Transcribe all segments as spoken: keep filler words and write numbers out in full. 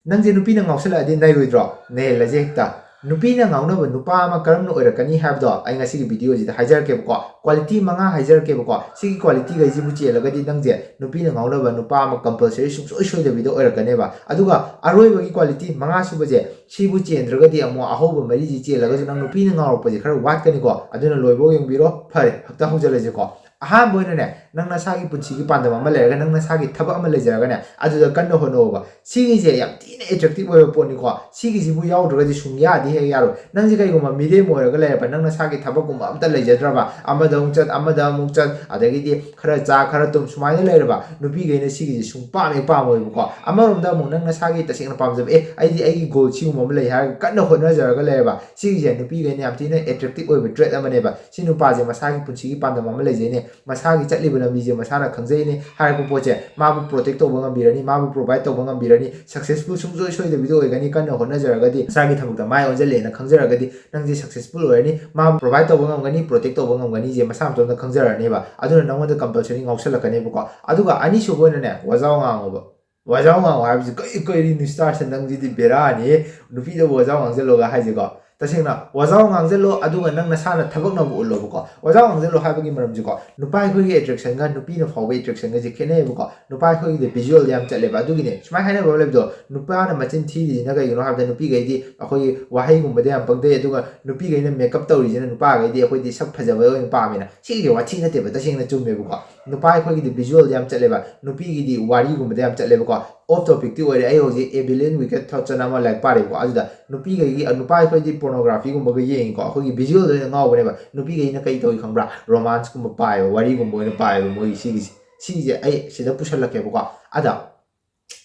ꯅꯪꯁꯦ ꯅꯨꯄꯤꯅ ꯉꯥꯎꯁꯜꯂꯛꯑꯗꯤ ꯅꯩꯔꯣꯏꯗ꯭ꯔꯣ? ꯅꯩꯍꯜꯂꯁꯦ ꯍꯦꯛꯇ꯫ ꯅꯨꯄꯤꯅ ꯉꯥꯎꯅꯕ ꯅꯨꯄꯥ ꯑꯃ ꯀꯔꯝꯅ ꯑꯣꯏꯔꯛꯀꯅꯤ ꯍꯥꯏꯕꯗꯣ ꯑꯩ ꯉꯁꯤꯒꯤ ꯚꯤꯗꯤꯑꯣꯁꯤꯗ ꯍꯥꯏꯖꯔꯛꯀꯦꯕꯀꯣ꯫ ꯀ꯭ꯋꯥꯂꯤꯇꯤ ꯃꯉꯥ ꯍꯥꯏꯖꯔꯛꯀꯦꯕꯀꯣ꯫ ꯁꯤꯒꯤ ꯀ꯭ꯋꯥꯂꯤꯇꯤꯈꯩꯁꯤꯕꯨ ꯆꯦꯜꯂꯒꯗꯤ ꯅꯪꯁꯦ ꯅꯨꯄꯤꯅ ꯉꯥꯎꯅꯕ ꯅꯨꯄꯥ ꯑꯃ ꯀꯝꯄꯜꯁꯔꯤ ꯁꯨꯡꯁꯣꯏ ꯁꯣꯏꯗꯕꯤꯗ ꯑꯣꯏꯔꯛꯀꯅꯦꯕ꯫ ꯑꯗꯨꯒ ꯑꯔꯣꯏꯕꯒꯤ ꯀ꯭ꯋꯥꯂꯤꯇꯤ ꯃꯉꯥ ꯁꯨꯕꯁꯦ, ꯁꯤꯕꯨ ꯆꯦꯟꯗ꯭ꯔꯒꯗꯤ ꯑꯃꯨꯛ ꯑꯍꯧꯕ ꯃꯔꯤꯁꯤ ꯆꯦꯜꯂꯒꯁꯨ ꯅꯪ ꯅꯨꯄꯤꯅ ꯉꯥꯎꯔꯛꯄꯁꯦ ꯈꯔ ꯋꯥꯠꯀꯅꯤꯀꯣ꯫ ꯑꯗꯨꯅ ꯂꯣꯏꯕꯧ ꯌꯦꯡꯕꯤꯔꯣ꯫ ꯐꯔꯦ, ꯍꯦꯛꯇ ꯍꯧꯖꯤꯜꯂꯁꯤꯀꯣ꯫ ꯑꯍꯥꯟꯕ ꯑꯣꯏꯅꯅꯦ, ꯅꯪ ꯅꯁꯥꯒꯤ ꯄꯨꯟꯁꯤꯒꯤ ꯄꯥꯟꯗꯝ ꯑꯃ ꯂꯩꯔꯒ, ꯅꯪ ꯅꯁꯥꯒꯤ ꯊꯕꯛ ꯑꯃ ꯂꯩꯖꯔꯒꯅꯦ, ꯑꯗꯨꯗ ꯀꯟꯅ ꯍꯣꯠꯅꯧꯕ꯫ ꯁꯤꯒꯤꯁꯦ ꯌꯥꯝ ꯊꯤꯅ ꯑꯦꯇ꯭ꯔꯦꯛꯇꯤꯞ ꯑꯣꯏꯕ ꯄꯣꯠꯅꯤꯀꯣ꯫ ꯁꯤꯒꯤꯁꯤꯕꯨ ꯌꯥꯎꯗ꯭ꯔꯒꯗꯤ ꯁꯨꯡꯌꯥꯗꯤ ꯍꯦꯛ ꯌꯥꯔꯣꯏ꯫ ꯅꯪꯁꯦ ꯀꯩꯒꯨꯝꯕ ꯃꯤꯔꯦꯝ ꯑꯣꯏꯔꯒ ꯂꯩꯔꯕ, ꯅꯪ ꯅꯁꯥꯒꯤ ꯊꯕꯛꯀꯨꯝꯕ ꯑꯝꯇ ꯂꯩꯖꯗ꯭ꯔꯕ, ꯑꯃꯗ ꯑꯃꯨꯛ ꯆꯠ, ꯑꯃꯗ ꯑꯃꯨꯛ ꯆꯠ, ꯑꯗꯒꯤꯗꯤ ꯈꯔ ꯆꯥ, ꯈꯔ ꯇꯨꯝ, ꯁꯨꯃꯥꯏꯅ ꯂꯩꯔꯕ, ꯅꯨꯄꯤꯈꯩꯅ ꯁꯤꯒꯤꯁꯦ ꯁꯨꯡ ꯄꯥꯝ ꯍꯦꯛ ꯄꯥꯝꯃꯣꯏꯕꯀꯣ꯫ ꯑꯃꯔꯣꯝꯗ ꯑꯃꯨꯛ ꯅꯪ ꯅꯁꯥꯒꯤ ꯇꯁꯦꯡꯅ ꯄꯥꯝꯖꯕ, "ꯑꯦ, ꯑꯩꯗꯤ ꯑꯩꯒꯤ ꯒꯣꯜ ꯁꯤꯒꯨꯝꯕ ꯑꯃ ꯂꯩ" ꯍꯥꯏꯔꯒ ꯀꯟꯅ ꯍꯣꯠꯅꯖꯔꯒ ꯂꯩꯔꯕ, ꯁꯤꯒꯤꯁꯦ ꯅꯨꯄꯤꯈꯩꯅ ꯌꯥꯝ ꯊꯤꯅ ꯑꯦꯇ꯭ꯔꯦꯛꯇꯤꯞ ꯑꯣꯏꯕ ꯇ꯭ꯔꯦꯠ ꯑꯃꯅꯦꯕ꯫ ꯁꯤ ꯅꯨꯄꯥꯁꯦ ꯃꯁꯥꯒꯤ ꯄꯨꯟꯁꯤꯒꯤ ꯄꯥꯟꯗꯝ ꯑꯃ ꯂꯩꯖꯩꯅꯦ, ꯃꯁꯥꯒꯤ ꯆꯠꯂꯤꯕ ꯂꯝꯕꯤꯁꯦ ꯃꯁꯥꯅ ꯈꯪꯖꯩꯅꯦ ꯍꯥꯏꯔꯛꯄ ꯄꯣꯠꯁꯦ ꯃꯥꯕꯨ ꯄ꯭ꯔꯣꯇꯦꯛ ꯇꯧꯕ ꯉꯝꯕꯤꯔꯅꯤ, ꯃꯥꯕꯨ ꯄ꯭ꯔꯣꯚꯥꯏꯠ ꯇꯧꯕ ꯉꯝꯕꯤꯔꯅꯤ, ꯁꯛꯁꯦꯁꯐꯨꯜ ꯁꯨꯡꯁꯣꯏ ꯁꯣꯏꯗꯕꯤꯗ ꯑꯣꯏꯒꯅꯤ꯫ ꯀꯟꯅ ꯍꯣꯠꯅꯖꯔꯒꯗꯤ, ꯃꯁꯥꯒꯤ ꯊꯕꯛꯇ ꯃꯥꯏ ꯑꯣꯟꯁꯤꯜꯂꯦꯅ ꯈꯪꯖꯔꯒꯗꯤ, ꯅꯪꯁꯦ ꯁꯛꯁꯦꯁꯐꯨꯜ ꯑꯣꯏꯔꯅꯤ, ꯃꯥꯕꯨ ꯄ꯭ꯔꯣꯚꯥꯏꯠ ꯇꯧꯕ ꯉꯝꯒꯅꯤ, ꯄ꯭ꯔꯣꯇꯦꯛ ꯇꯧꯕ ꯉꯝꯒꯅꯤꯁꯦ ꯃꯁꯥ ꯃꯇꯣꯝꯇ ꯈꯪꯖꯔꯅꯦꯕ꯫ ꯑꯗꯨꯅ ꯅꯪꯉꯣꯟꯗ ꯀꯝꯄꯜꯁꯔꯤ ꯉꯥꯎꯁꯜꯂꯛꯀꯅꯦꯕꯀꯣ꯫ ꯑꯗꯨꯒ ꯑꯅꯤꯁꯨꯕ ꯑꯣꯏꯅꯅꯦ, ꯋꯥꯖꯥꯎ ꯉꯥꯡꯉꯣꯕ꯫ ꯋꯥꯖꯥꯎ ꯉꯥꯡꯉꯣ ꯍꯥꯏꯕꯁꯤ ꯀꯩ, ꯀꯩꯅꯣ ꯅꯤꯁꯇꯥꯔꯁꯦ, ꯅꯪꯁꯤꯗꯤ ꯕꯦꯔꯥꯅꯤ, ꯅꯨꯄꯤꯗꯕꯨ ꯋꯥꯖꯥꯎ ꯉꯥꯡꯁꯤꯜꯂꯣꯒ ꯍꯥꯏꯁꯦꯀꯣ꯫ ꯇꯁꯦꯡꯅ ꯋꯥꯖꯥꯎ ꯉꯥꯡꯁꯤꯜꯂꯣ, ꯑꯗꯨꯒ ꯅꯪ ꯅꯁꯥꯅ ꯊꯕꯛꯅꯕꯨ ꯎꯠꯂꯣꯕꯀꯣ꯫ ꯋꯥꯖꯥꯎ ꯉꯥꯡꯁꯤꯜꯂꯣ ꯍꯥꯏꯕꯒꯤ ꯃꯔꯝꯁꯤꯀꯣ, ꯅꯨꯄꯥ ꯑꯩꯈꯣꯏꯒꯤ ꯑꯦꯇ꯭ꯔꯦꯛꯁꯟꯒ ꯅꯨꯄꯤꯅ ꯐꯥꯎꯕ ꯑꯦꯇ꯭ꯔꯦꯛꯁꯟꯒꯁꯦ ꯈꯦꯠꯅꯩꯌꯦꯕꯀꯣ꯫ ꯅꯨꯄꯥ ꯑꯩꯈꯣꯏꯒꯤꯗꯤ ꯚꯤꯖꯨꯋꯦꯜꯗ ꯌꯥꯝ ꯆꯠꯂꯦꯕ꯫ ꯑꯗꯨꯒꯤꯅꯦ ꯁꯨꯃꯥꯏꯅ ꯍꯥꯏꯅꯕ ꯑꯃ ꯂꯩꯕꯗꯣ, "ꯅꯨꯄꯥꯅ ꯃꯆꯤꯟ ꯊꯤꯔꯤꯁꯤꯅ ꯀꯩꯒꯤꯅꯣ ꯍꯥꯏꯕꯗ ꯅꯨꯄꯤꯈꯩꯗꯤ ꯑꯩꯈꯣꯏꯒꯤ ꯋꯥꯍꯩꯒꯨꯝꯕꯗ ꯌꯥꯝ ꯄꯪꯊꯩ, ꯑꯗꯨꯒ ꯅꯨꯄꯤꯈꯩꯅ ꯃꯦꯀꯞ ꯇꯧꯔꯤꯁꯤꯅ ꯅꯨꯄꯥꯈꯩꯗꯤ ꯑꯩꯈꯣꯏꯗꯤ ꯁꯛ ꯐꯖꯕ ꯑꯣꯏꯅ ꯄꯥꯝꯃꯦꯅ"꯫ ꯁꯤꯒꯤꯁꯦ ꯋꯥꯊꯤ ꯅꯠꯇꯦꯕ, ꯇꯁꯦꯡꯅ ꯆꯨꯝꯃꯦꯕꯀꯣ꯫ ꯅꯨꯄꯥ ꯑꯩꯈꯣꯏꯒꯤꯗꯤ ꯚꯤꯖꯨꯋꯦꯜꯗ ꯌꯥꯝ ꯆꯠꯂꯦꯕ, ꯅꯨꯄꯤꯒꯤꯗꯤ ꯋꯥꯔꯤꯒꯨꯝꯕꯗ ꯌꯥꯝ ꯆꯠꯂꯦꯕꯀꯣ꯫ ꯑꯣꯐ ꯇꯣꯄꯤꯛꯇꯤ ꯑꯣꯏꯔꯦ, ꯑꯩ ꯍꯧꯖꯤꯛ ꯑꯦꯕꯤꯂꯤꯌꯟ ꯋꯤꯀꯦꯠ ꯊꯣꯠꯁ ꯑꯅ ꯑꯃ ꯂꯥꯏꯔꯤꯛ ꯄꯥꯔꯦꯕꯀꯣ꯫ ꯑꯗꯨꯗ ꯅꯨꯄꯤꯈꯩꯒꯤ, ꯅꯨꯄꯥ ꯑꯩꯈꯣꯏꯗꯤ ꯄꯣꯔꯅꯣꯒ꯭ꯔꯥꯐꯤꯒꯨꯝꯕꯒ ꯌꯦꯡꯉꯤꯀꯣ, ꯑꯩꯈꯣꯏꯒꯤ ꯚꯤꯖꯨꯋꯦꯜꯗ ꯑꯣꯏꯅ ꯉꯥꯎꯕꯅꯦꯕ꯫ ꯅꯨꯄꯤꯈꯩꯅ ꯀꯩ ꯇꯧꯏ ꯈꯪꯕ꯭ꯔꯥ? ꯔꯣꯃꯥꯟꯁꯀꯨꯝꯕ ꯄꯥꯏꯌꯦꯕ, ꯋꯥꯔꯤꯒꯨꯝꯕ ꯑꯣꯏꯅ ꯄꯥꯏꯌꯦꯕ ꯃꯣꯏꯒꯤ ꯁꯤꯒꯤꯁꯦ꯫ ꯁꯤꯒꯤꯁꯦ ꯑꯩ ꯁꯤꯗ ꯄꯨꯁꯜꯂꯛꯀꯦꯕꯀꯣ꯫ ꯑꯗ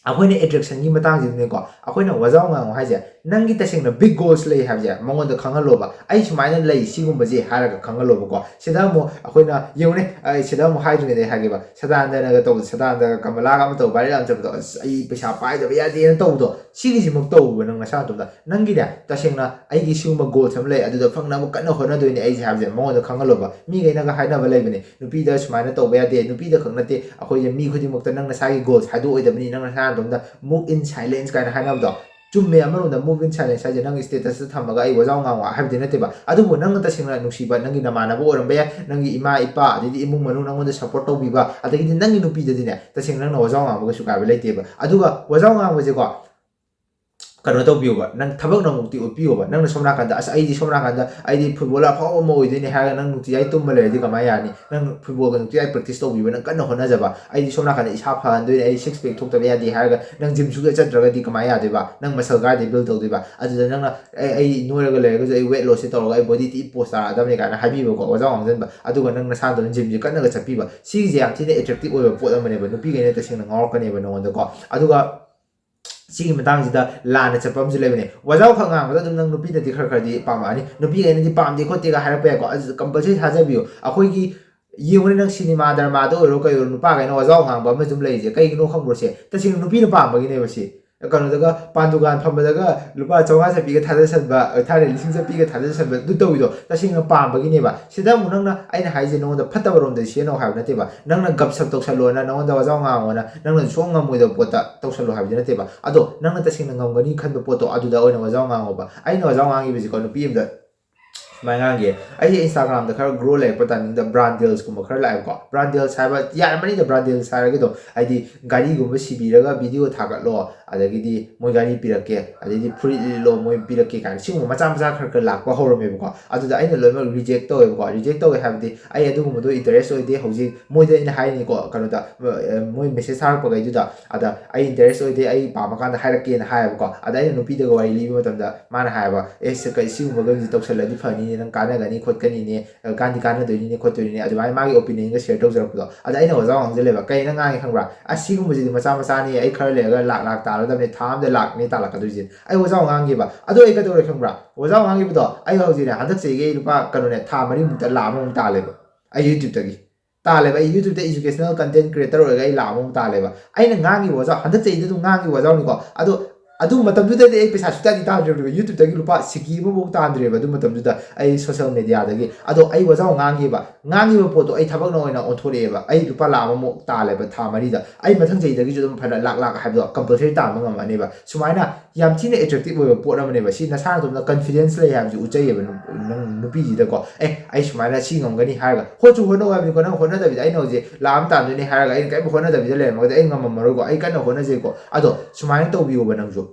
ꯑꯩꯈꯣꯏꯅ ꯑꯦꯇ꯭ꯔꯦꯛꯁꯟꯒꯤ ꯃꯇꯥꯡꯁꯤꯗꯅꯦꯀꯣ, ꯑꯩꯈꯣꯏꯅ ꯋꯥꯖꯥꯎ ꯉꯥꯡꯉꯨ ꯍꯥꯏꯁꯦ, ꯅꯪꯒꯤ ꯇꯁꯦꯡꯅ ꯕꯤꯛ ꯒꯣꯜꯁ ꯂꯩ ꯍꯥꯏꯕꯁꯦ ꯃꯉꯣꯟꯗ ꯈꯪꯍꯜꯂꯣꯕ꯫ "ꯑꯩ ꯁꯨꯃꯥꯏꯅ ꯂꯩ ꯁꯤꯒꯨꯝꯕꯁꯦ" ꯍꯥꯏꯔꯒ ꯈꯪꯍꯜꯂꯣꯕꯀꯣ꯫ ꯁꯤꯗ ꯑꯃꯨꯛ ꯑꯩꯈꯣꯏꯅ ꯌꯦꯡꯉꯨꯅꯦ, ꯑꯩ ꯁꯤꯗ ꯑꯃꯨꯛ ꯍꯥꯏꯗ꯭ꯔꯤꯉꯩꯗ ꯑꯩ ꯍꯥꯏꯒꯦꯕ, ꯁꯗꯥꯅꯟꯗꯅꯒ ꯇꯧꯕꯗꯣ, ꯁꯗꯥꯅꯟꯗꯒ ꯀꯃꯂꯥꯒ ꯑꯃ ꯇꯧꯕ ꯚꯥꯏꯔꯦꯜ ꯌꯥꯝ ꯆꯠꯄꯗꯣ, "ꯑꯁ, ꯑꯩ ꯄꯩꯁꯥ ꯄꯥꯏꯗꯕ ꯌꯥꯗꯦꯅ" ꯇꯧꯕꯗꯣ, ꯁꯤꯒꯤꯁꯤꯃꯛ ꯇꯧꯕ ꯅꯪ ꯅꯁꯥ ꯅꯇꯣꯝꯇ꯫ ꯅꯪꯒꯤꯅꯦ ꯇꯁꯦꯡꯅ ꯑꯩꯒꯤ ꯁꯤꯒꯨꯝꯕ ꯒꯣꯜꯁ ꯑꯃ ꯂꯩ, ꯑꯗꯨꯗ ꯐꯪꯅꯕ ꯀꯟꯅ ꯍꯣꯠꯅꯗꯣꯏꯅꯦ ꯑꯩꯁꯦ ꯍꯥꯏꯕꯁꯦ ꯃꯉꯣꯟꯗ ꯈꯪꯍꯜꯂꯣꯕ꯫ ꯃꯤꯈꯩꯅꯒ ꯍꯥꯏꯅꯕ ꯂꯩꯕꯅꯦ, "ꯅꯨꯄꯤꯗ ꯁꯨꯃꯥꯏꯅ ꯇꯧꯕ ꯌꯥꯗꯦ", ꯅꯨꯄꯤꯗ ꯈꯛ ꯅꯠꯇꯦ, ꯑꯩꯈꯣꯏꯁꯦ ꯃꯤ ꯈꯨꯗꯤꯡꯃꯛꯇ ꯅꯪ ꯅꯁꯥꯒꯤ ꯒꯣꯜꯁ ꯍꯥꯏꯗꯣꯛꯑꯣꯏꯗꯕꯅꯤ, ꯅꯪ ꯅꯁꯥ ꯑꯗꯣꯝꯗ move in silence ꯀꯥꯏꯅ ꯍꯥꯏꯅꯕꯗꯣ ꯆꯨꯝꯃꯦ꯫ ꯑꯃꯔꯣꯝꯗ move in silence ꯍꯥꯏꯁꯦ ꯅꯪꯒꯤ status ꯇ ꯊꯝꯃꯒ ꯑꯩ ꯋꯥꯖꯥꯎ ꯉꯥꯡꯉꯣ ꯍꯥꯏꯕꯗꯤ ꯅꯠꯇꯦꯕ꯫ ꯑꯗꯨꯕꯨ ꯅꯪꯅ ꯇꯁꯦꯡꯅ ꯅꯨꯡꯁꯤꯕ ꯅꯪꯒꯤ ꯅꯃꯥꯟꯅꯕ ꯑꯣꯏꯔꯝꯕ ꯌꯥꯏ, ꯅꯪꯒꯤ ꯏꯃꯥ ꯏꯄꯥ, ꯑꯗꯩꯗꯤ ꯏꯃꯨꯡ ꯃꯅꯨꯡ ꯅꯪꯉꯣꯟꯗ support ꯇꯧꯕꯤꯕ, ꯑꯗꯒꯤꯗꯤ ꯅꯪꯒꯤ ꯅꯨꯄꯤꯗꯗꯤꯅꯦ ꯇꯁꯦꯡꯅ ꯅꯪꯅ ꯋꯥꯖꯥꯎ ꯉꯥꯡꯕ ꯀꯩꯁꯨ ꯀꯥꯏꯕ ꯂꯩꯇꯦꯕ꯫ ꯑꯗꯨꯒ ꯋꯥꯖꯥꯎ ꯉꯥꯡꯕꯁꯦꯀꯣ ꯀꯩꯅꯣ ꯇꯧꯕꯤꯌꯣꯕ, ꯅꯪ ꯊꯕꯛ ꯅꯃꯨꯛꯇꯤ ꯎꯠꯄꯤꯌꯣꯕ꯫ ꯅꯪꯅ ꯁꯣꯝ ꯅꯥꯀꯟꯗ ꯑꯁ ꯑꯩꯗꯤ ꯁꯣꯝ ꯅꯥꯀꯟꯗ ꯑꯩꯗꯤ footballer ꯑꯐꯥꯎꯕ ꯑꯃ ꯑꯣꯏꯗꯣꯏꯅꯦ ꯍꯥꯏꯔꯒ ꯅꯪ ꯅꯨꯡꯇꯤꯖꯥꯏ ꯇꯨꯝꯕ ꯂꯩꯔꯗꯤ ꯀꯃꯥꯏꯅ ꯌꯥꯅꯤ? ꯅꯪ football ꯒ ꯅꯨꯡꯇꯤꯖꯥꯏ practice ꯇꯧꯕꯤꯕ, ꯅꯪ ꯀꯟꯅ ꯍꯣꯠꯅꯖꯕ, ꯑꯩꯗꯤ ꯁꯣꯝ ꯅꯥꯀꯟꯗ ꯏꯁꯥ ꯐꯍꯟꯗꯣꯏꯅꯦ, ꯑꯩ six pack ꯊꯣꯛꯇꯕ ꯌꯥꯗꯦ ꯍꯥꯏꯔꯒ ꯅꯪ gym ꯁꯨꯡꯆꯠ ꯆꯠꯇ꯭ꯔꯒꯗꯤ ꯀꯃꯥꯏꯅ ꯌꯥꯗꯣꯏꯕ? ꯅꯪ muscle ꯀꯥꯏꯗꯩ build ꯇꯧꯗꯣꯏꯕ? ꯑꯗꯨꯗ ꯅꯪꯅ ꯑꯩ ꯑꯩ ꯅꯣꯏꯔꯒ ꯂꯩꯔꯒꯁꯨ ꯑꯩ weight loss ꯁꯦ ꯇꯧꯔꯒ ꯑꯩ body ꯊꯤ posh ꯇꯥꯔꯛꯑꯗꯕꯅꯦ ꯀꯥꯏꯅ ꯍꯥꯏꯕꯤꯕꯀꯣ, ꯋꯥꯖꯥꯎ ꯉꯥꯡꯁꯤꯟꯕ꯫ ꯑꯗꯨꯒ ꯅꯪ ꯅꯁꯥꯗꯣ gym ꯁꯦ ꯀꯟꯅꯒ ꯆꯠꯄꯤꯕ, ꯁꯤꯒꯤꯁꯦ ꯌꯥꯝ ꯊꯤꯅ attractive ꯑꯣꯏꯕ ꯄꯣꯠ ꯑꯃꯅꯦꯕ, ꯅꯨꯄꯤꯈꯩꯅ ꯇꯁꯦꯡꯅ ꯉꯥꯎꯔꯛꯀꯅꯦꯕ ꯅꯉꯣꯟꯗꯀꯣ꯫ ꯑꯗꯨꯒ ꯁꯤꯒꯤ ꯃꯇꯥꯡꯁꯤꯗ ꯂꯥꯟꯅ ꯆꯠꯄ ꯑꯃꯁꯨ ꯂꯩꯕꯅꯦ꯫ ꯋꯥꯖꯥꯎ ꯈꯛ ꯉꯥꯡꯕꯗ ꯑꯗꯨꯝ ꯅꯪ ꯅꯨꯄꯤꯅꯗꯤ ꯈꯔ ꯈꯔꯗꯤ ꯄꯥꯝꯃꯛꯑꯅꯤ꯫ ꯅꯨꯄꯤꯈꯩꯅꯗꯤ ꯄꯥꯝꯗꯦ ꯈꯣꯠꯇꯦꯒ ꯍꯥꯏꯔꯛꯄ ꯌꯥꯏꯀꯣ, ꯑꯗꯨꯁꯨ compulsory ꯊꯥꯖꯕꯤꯌꯨ꯫ ꯑꯩꯈꯣꯏꯒꯤ ꯌꯦꯡꯉꯨꯅꯦ, ꯅꯪ ꯁꯤꯅꯦꯃꯥ ꯗ꯭ꯔꯃꯥꯗ ꯑꯣꯏꯔꯣ ꯀꯩ ꯑꯣꯏꯔꯣ, ꯅꯨꯄꯥꯈꯩꯅ ꯋꯥꯖꯥꯎ ꯉꯥꯡꯕ ꯑꯃ ꯑꯗꯨꯝ ꯂꯩꯔꯤꯁꯦ ꯀꯩꯒꯤꯅꯣ ꯈꯪꯕ꯭ꯔꯣ? ꯁꯦ ꯇꯁꯦꯡꯅ ꯅꯨꯄꯤꯅ ꯄꯥꯝꯕꯒꯤꯅꯦꯕ꯫ ꯁꯤ ꯀꯩꯅꯣꯗꯒ ꯄꯥꯟ ꯗꯨꯀꯥꯟ ꯐꯝꯕꯗꯒ ꯂꯨꯄꯥ ꯆꯥꯝꯃꯉꯥ ꯆꯠꯄꯤꯒ ꯊꯥꯗꯁꯟꯕ, ꯊꯥꯏꯅ ꯂꯤꯁꯤꯡ ꯆꯠꯄꯤꯒ ꯊꯥꯗꯁꯟꯕ ꯑꯗꯨ ꯇꯧꯋꯤꯗꯣ ꯇꯁꯦꯡꯅ ꯄꯥꯝꯕꯒꯤꯅꯦꯕ꯫ ꯁꯤꯗ ꯑꯃꯨꯛ ꯅꯪꯅ, ꯑꯩꯅ ꯍꯥꯏꯁꯦ ꯅꯉꯣꯟꯗ ꯐꯠꯇꯕ ꯔꯣꯝꯗ ꯁꯤꯖꯤꯟꯅꯧ ꯍꯥꯏꯕ ꯅꯠꯇꯦꯕ, ꯅꯪꯅ ꯒꯞꯁꯞ ꯇꯧꯁꯜꯂꯣꯅ, ꯅꯉꯣꯟꯗ ꯋꯥꯖꯥꯎ ꯉꯥꯡꯉꯣꯅ, ꯅꯪꯅ ꯁꯨꯡꯉꯝ ꯉꯝꯃꯣꯏꯗꯕ ꯄꯣꯠꯇ ꯇꯧꯁꯜꯂꯣ ꯍꯥꯏꯕꯗꯤ ꯅꯠꯇꯦꯕ꯫ ꯑꯗꯣ ꯅꯪꯅ ꯇꯁꯦꯡꯅ ꯉꯝꯒꯅꯤ ꯈꯟꯕ ꯄꯣꯠꯇꯣ ꯑꯗꯨꯗ ꯑꯣꯏꯅ ꯋꯥꯖꯥꯎ ꯉꯥꯡꯉꯣꯕ꯫ ꯑꯩꯅ ꯋꯥꯖꯥꯎ ꯉꯥꯡꯉꯤꯕꯁꯤꯀꯣ, ꯅꯨꯄꯤ ꯑꯃꯗ ꯁꯨꯃꯥꯏꯅ ꯉꯥꯡꯒꯦ, ꯑꯩꯁꯦ Instagram ꯗ ꯈꯔ grow ꯂꯩꯔꯛꯄ timing ꯗ brand deals ꯀꯨꯝꯕ ꯈꯔ ꯂꯥꯛꯑꯦꯕꯀꯣ꯫ Brand deals ꯍꯥꯏꯕ ꯌꯥꯔꯝꯃꯅꯤꯗ, brand deals ꯍꯥꯏꯔꯒꯗꯣ ꯍꯥꯏꯗꯤ ꯒꯥꯔꯤꯒꯨꯝꯕ ꯁꯤꯕꯤꯔꯒ video ꯊꯥꯒꯠꯂꯣ, ꯑꯗꯒꯤꯗꯤ ꯃꯣꯏ ꯒꯥꯔꯤ ꯄꯤꯔꯛꯀꯦ, ꯑꯗꯩꯗꯤ ꯐꯨꯔꯤꯠ ꯂꯤꯠꯂꯣ ꯃꯣꯏ ꯄꯤꯔꯛꯀꯦ ꯀꯥꯏꯅ ꯁꯤꯒꯨꯝꯕ ꯃꯆꯥ ꯃꯆꯥ ꯈꯔ ꯈꯔ ꯂꯥꯛꯄ ꯍꯧꯔꯝꯃꯦꯕꯀꯣ꯫ ꯑꯗꯨꯗ ꯑꯩꯅ ꯂꯣꯏꯅꯃꯛ reject ꯇꯧꯋꯦꯕꯀꯣ꯫ Reject ꯇꯧꯋꯦ ꯍꯥꯏꯕꯗꯤ ꯑꯩ ꯑꯗꯨꯒꯨꯝꯕꯗꯣ interest ꯑꯣꯏꯗꯦ꯫ ꯍꯧꯖꯤꯛ ꯃꯣꯏꯗ ꯑꯩꯅ ꯍꯥꯏꯅꯤꯀꯣ, ꯀꯩꯅꯣꯗ, ꯃꯣꯏ message ꯊꯥꯔꯛꯄꯈꯩꯗꯨꯗ, ꯑꯗ ꯑꯩ interest ꯑꯣꯏꯗꯦ, ꯑꯩ ꯄꯥꯝꯃꯀꯥꯟꯗ ꯍꯥꯏꯔꯛꯀꯦꯅ ꯍꯥꯏꯌꯦꯕꯀꯣ꯫ ꯑꯗ ꯑꯩꯅ ꯅꯨꯄꯤꯗꯒ ꯋꯥꯔꯤ ꯂꯤꯕ ꯃꯇꯝꯗ ꯃꯥꯅ ꯍꯥꯏꯌꯦꯕ, "ꯑꯦ ꯁꯤ ꯀꯩ, ꯁꯤꯒꯨꯝꯕꯒꯁꯤ ꯇꯧꯁꯜꯂꯗꯤ ꯐꯅꯤꯅꯦ, ꯅꯪ ꯀꯥꯟꯅꯒꯅꯤ ꯈꯣꯠꯀꯅꯤꯅꯦ, ꯀꯥꯟꯗꯤ ꯀꯥꯟꯅꯗꯣꯏꯅꯤꯅꯦ ꯈꯣꯠꯇꯣꯏꯅꯤꯅꯦ", ꯑꯗꯨꯃꯥꯏꯅ ꯃꯥꯒꯤ opinion ꯒ share ꯇꯧꯖꯔꯛꯄꯗꯣ꯫ ꯑꯗ ꯑꯩꯅ ꯋꯥꯖꯥꯎ ꯉꯥꯡꯖꯜꯂꯦꯕ, "ꯀꯩꯅ ꯉꯥꯡꯉꯤ ꯈꯪꯕ꯭ꯔꯥ? ꯑꯁ ꯁꯤꯒꯨꯝꯕꯁꯤꯗꯤ ꯃꯆꯥ ꯃꯆꯥꯅꯤ, ꯑꯩ ꯈꯔ ꯂꯩꯔꯒ ꯂꯥꯛ ꯂꯥꯛ ꯇꯥꯜꯂꯗꯕꯅꯤ, ꯊꯥ ꯑꯃꯗ ꯂꯥꯛꯅꯤ ꯇꯥꯜꯂꯛꯀꯗꯣꯏꯁꯦ", ꯑꯩ ꯋꯥꯖꯥꯎ ꯉꯥꯡꯈꯤꯕ꯫ ꯑꯗꯣ ꯑꯩ ꯀꯩꯗꯧꯔꯦ ꯈꯪꯕ꯭ꯔꯥ? ꯋꯥꯖꯥꯎ ꯉꯥꯡꯈꯤꯕꯗꯣ ꯑꯩ ꯍꯧꯖꯤꯛꯅꯦ, ꯍꯟꯗꯛ ꯆꯍꯤꯒꯤ ꯑꯩ ꯂꯨꯄꯥ ꯀꯩꯅꯣꯅꯦ, ꯊꯥ ꯃꯔꯤꯃꯨꯛꯇ ꯂꯥꯛ ꯑꯃꯃꯨꯛ ꯇꯥꯜꯂꯦꯕ ꯑꯩ YouTube ꯇꯒꯤ꯫ ꯇꯥꯜꯂꯦꯕ꯫ ꯑꯩ YouTube ꯇ educational content creator ꯑꯣꯏꯔꯒ ꯑꯩ ꯂꯥꯛ ꯑꯃꯃꯨꯛ ꯇꯥꯜꯂꯦꯕ꯫ ꯑꯩꯅ ꯉꯥꯡꯉꯤꯕ ꯋꯥꯖꯥꯎ, ꯍꯟꯗꯛ ꯆꯍꯤꯗ ꯑꯗꯨꯝ ꯉꯥꯡꯉꯤꯕ ꯋꯥꯖꯥꯎꯅꯤꯀꯣ꯫ ꯑꯗꯣ ꯑꯗꯨ ꯃꯇꯝꯗꯨꯗꯗꯤ ꯑꯩ ꯄꯩꯁꯥ ꯁꯨꯛꯇꯥꯗꯤ ꯇꯥꯟꯗ꯭ꯔꯦꯕ, YouTube-ꯇꯒꯤ ꯂꯨꯄꯥ ꯁꯤꯀꯤ ꯑꯃꯐꯥꯎ ꯇꯥꯟꯗ꯭ꯔꯦꯕ ꯑꯗꯨ ꯃꯇꯝꯗꯨꯗ꯫ ꯑꯩ social media-ꯗꯒꯤ ꯑꯗꯣ ꯑꯩ ꯋꯥꯖꯥꯎ ꯉꯥꯡꯈꯤꯕ ꯉꯥꯡꯉꯤꯕ ꯄꯣꯠꯇꯣ ꯑꯩ ꯊꯕꯛꯅ ꯑꯣꯏꯅ ꯑꯣꯟꯊꯣꯔꯛꯑꯦꯕ꯫ ꯑꯩ ꯂꯨꯄꯥ ꯂꯥꯈ ꯑꯃꯃꯨꯛ ꯇꯥꯜꯂꯦꯕ ꯊꯥ ꯃꯔꯤꯗ꯫ ꯑꯩ ꯃꯊꯪ ꯆꯍꯤꯗꯒꯤꯁꯨ ꯑꯗꯨꯝ ꯐꯅ ꯂꯥꯛ ꯂꯥꯛ ꯍꯥꯏꯕꯗꯣ compulsory ꯇꯥꯟꯕ ꯉꯝꯃꯅꯦꯕ꯫ ꯁꯨꯃꯥꯏꯅ ꯌꯥꯝ ꯊꯤꯅ attractive ꯑꯣꯏꯕ ꯄꯣꯠ ꯑꯃꯅꯦꯕ꯫ ꯁꯤ ꯅꯁꯥ ꯅꯇꯣꯝꯇ confidence ꯂꯩ ꯍꯥꯏꯕꯁꯤ ꯎꯠꯆꯩꯌꯦꯕ꯫ ꯅꯪ ꯅꯨꯄꯤꯁꯤꯗꯀꯣ, ꯑꯦ, ꯑꯩ ꯁꯨꯃꯥꯏꯅ ꯁꯤ ꯉꯝꯒꯅꯤ ꯍꯥꯏꯔꯒ ꯍꯣꯠꯁꯨ ꯍꯣꯠꯅꯧ ꯍꯥꯏꯕꯅꯤꯀꯣ꯫ ꯅꯪ ꯍꯣꯠꯅꯗꯕꯤꯗ ꯑꯩꯅ ꯍꯧꯖꯤꯛ ꯂꯥꯛ ꯑꯃ ꯇꯥꯟꯗꯣꯏꯅꯦ ꯍꯥꯏꯔꯒ ꯑꯩꯅ ꯀꯔꯤꯝ ꯍꯣꯠꯅꯗꯕꯤꯗ ꯂꯩꯔꯝꯃꯒꯗꯤ ꯑꯩ ꯉꯝꯃꯝꯃꯔꯣꯏꯀꯣ꯫ ꯑꯩ ꯀꯟꯅ ꯍꯣꯠꯅꯖꯩꯀꯣ꯫ ꯑꯗꯣ ꯁꯨꯃꯥꯏꯅ ꯇꯧꯕꯤꯌꯣꯕ ꯅꯪꯁꯨ꯫